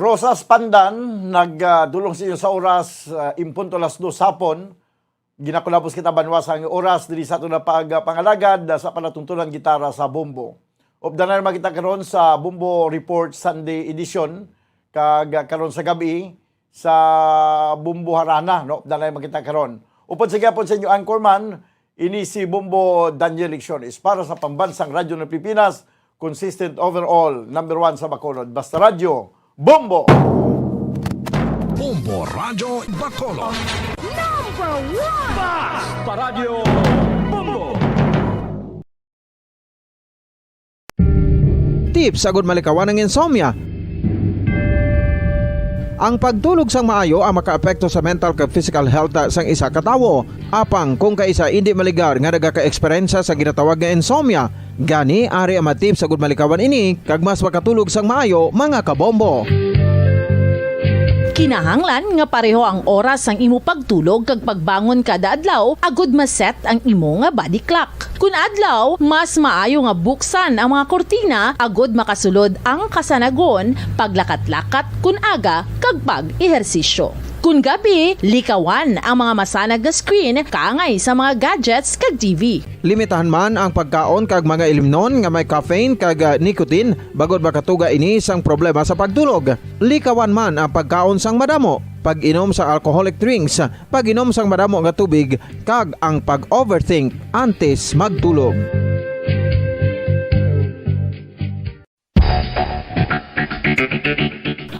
Rosas Pandan, nag, ah, dulong sa inyo sa oras, ah, in punto alas dos hapon. Ginakulabos kita, banwa, sang oras diri sa aton nga pag-, pangalagad, ah, sa palatuntunan gitara sa bombo. Updanan man kita karon sa Bombo Report Sunday Edition, kag, ah, karon sa gabi sa Bombo Harana, no? Updanan man kita karon. Upod sa gihapon sa inyo anchorman, ini si Bombo Daniel Lecciones para sa Pambansang Radyo ng Pilipinas, consistent overall, number one sa Bacolod. Basta Radyo, Bombo! Bombo Radyo Bacolod. Number one! Basta Radyo, Bombo! Tips agud malikawan ang insomnia. Ang pagtulog sang maayo ang makaapekto sa mental kag physical health sang isa ka tawo. Apang kung kaisa indi maligar nga nagakaeksperyensya sa ginatawag nga insomnia, gani ari ang mga tips agud malikawan ini kag mas makatulog sang maayo, mga kabombo. Kinahanglan nga pareho ang oras sang imo pagtulog kag pagbangon kada adlaw agud ma-set ang imo nga body clock. Kun adlaw, mas maayo nga buksan ang mga kurtina agud makasulod ang kasanagon, paglakat-lakat kun aga, kag pag-ehersisyo. Kun gabi, likawan ang mga masanag nga screen kaangay sa mga gadgets kag T V. Limitahan man ang pagkaon kag mga ilimnon nga may caffeine kag, ah, nicotine, bangod makatuga ini sang problema sa pagtulog. Likawan man ang pagkaon sang madamo, pag-inom sang alcoholic drinks, pag-inom sang madamo nga tubig, kag ang pag-overthink antes magtulog.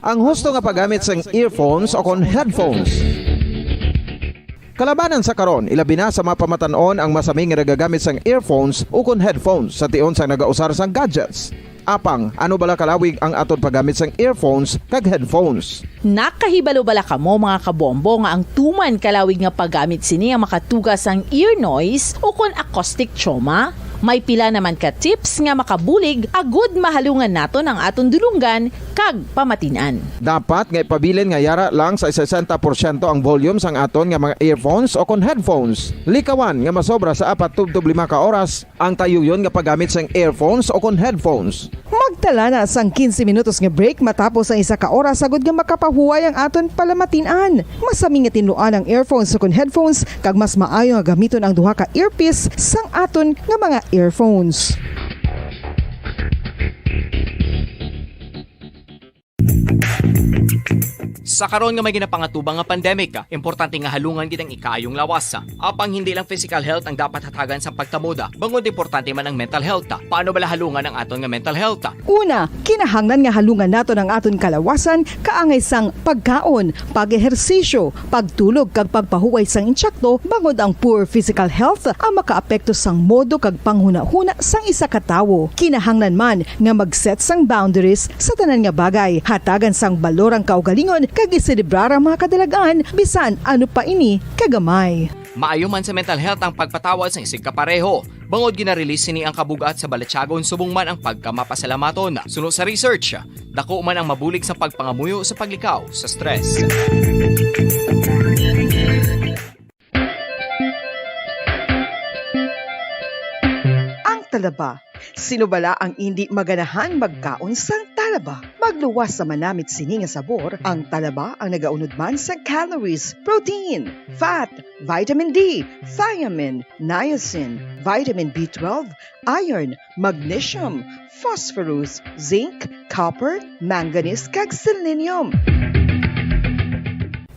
Ang husto nga paggamit sang earphones o kon headphones. Kalabanan sa karon, ilabi na sa mga pamatan-on ang masami nga nagagamit sang earphones o kon headphones sa tion sang nagausar sang gadgets. Apang, ano bala kalawig ang aton paggamit sang earphones kag headphones? Nakahibalo bala kamo, mga kabombo, nga ang tuman kalawig nga paggamit sini ang makatuga sang ear noise o kon acoustic trauma? May pila naman ka tips nga makabulig agud mahalungan naton ang aton dulonggan kag pamatin-an. Dapat nga ipabilin nga yara lang sa sesenta porsyento ang volume sang aton nga mga earphones o kon headphones. Likawan nga masobra sa apat tubtob lima ka oras ang tayuyon nga paggamit sang earphones o kon headphones. Magtala na sang quince minutos nga break matapos ang isa ka oras, agud nga makapahuway ang aton palamatin-an. Masami nga tinluan ang earphones o kon headphones, kag mas maayo nga gamiton ang duha ka earpiece sang aton nga mga earphones. Sa karon nga may ginapangatubang nga pandemic, importante nga halungan gid ang ikaayong lawas. Apang hindi lang physical health ang dapat hatagan sa pagtamod, bangod importante man ang mental health. Paano bala halungan ang aton nga mental health? Una, kinahanglan nga halungan naton ang aton kalawasan kaangay sang pagkaon, pag-ehersisyo, pagtulog kag pagpahuway sang intsakto, bangod ang poor physical health ang makaapekto sang modo kag panghunahuna sang isa ka tawo. Kinahanglan man nga mag-set sang boundaries sa tanan nga bagay. Hatagan sang balor ang kaugalingon kag iselebrar ang mga kadalag-an, bisan ano pa ini kagamay. Maayo man sa mental health ang pagpatawad sang isigkapareho, bangod gina-release sini ang kabug-at sa balatyagon subong man ang pagkamapasalamaton. Suno sa research, dako man ang mabulig sa pagpangamuyo sa paglikaw sa stress. Ang talaba. Sino bala ang indi maganahan magkaon sang talaba? Magluwas sa manamit sini nga sabor, ang talaba ang nagaunod man sa calories, protein, fat, vitamin D, thiamine, niacin, vitamin B twelve, iron, magnesium, phosphorus, zinc, copper, manganese, kag selenium.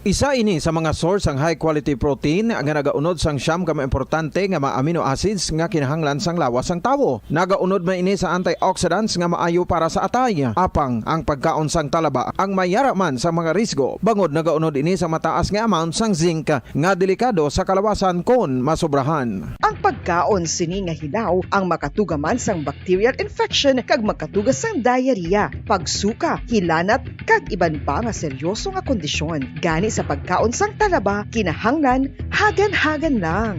Isa ini sa mga source sang high quality protein nga nagaunod sang siyam ka mga importante nga mga amino acids nga kinahanglan sang lawas sang tawo. Nagaunod man ini sa antioxidants nga maayo para sa atay. Apang ang pagkaon sang talaba ang may yara man sa mga risgo, bangod nagaunod ini sa mataas nga amount sang zinc nga delikado sa kalawasan kon masobrahan. Ang pagkaon sini nga hilaw ang makatuga man sang bacterial infection kag makatuga sang diarrhea, pagsuka, hilanat, kag iban pa nga seryoso nga kondisyon. Gani sa pagkaon sang talaba, kinahanglan hagan-hagan lang.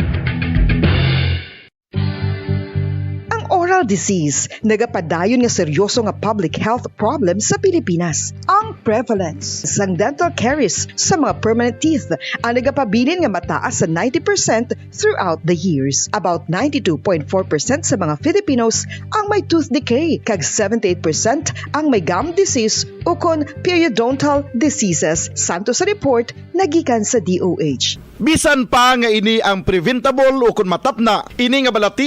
Ang oral disease nagapadayon nga seryoso nga public health problem sa Pilipinas. Ang prevalence sang dental caries sa mga permanent teeth ang nagapabilin nga mataas sa ninety percent throughout the years. About ninety-two point four percent sa mga Filipinos ang may tooth decay, kag seventy-eight percent ang may gum disease ukon periodontal diseases, santo sa report nagikan sa D O H. Bisan pa nga ini ang preventable ukon matapna, ini nga balati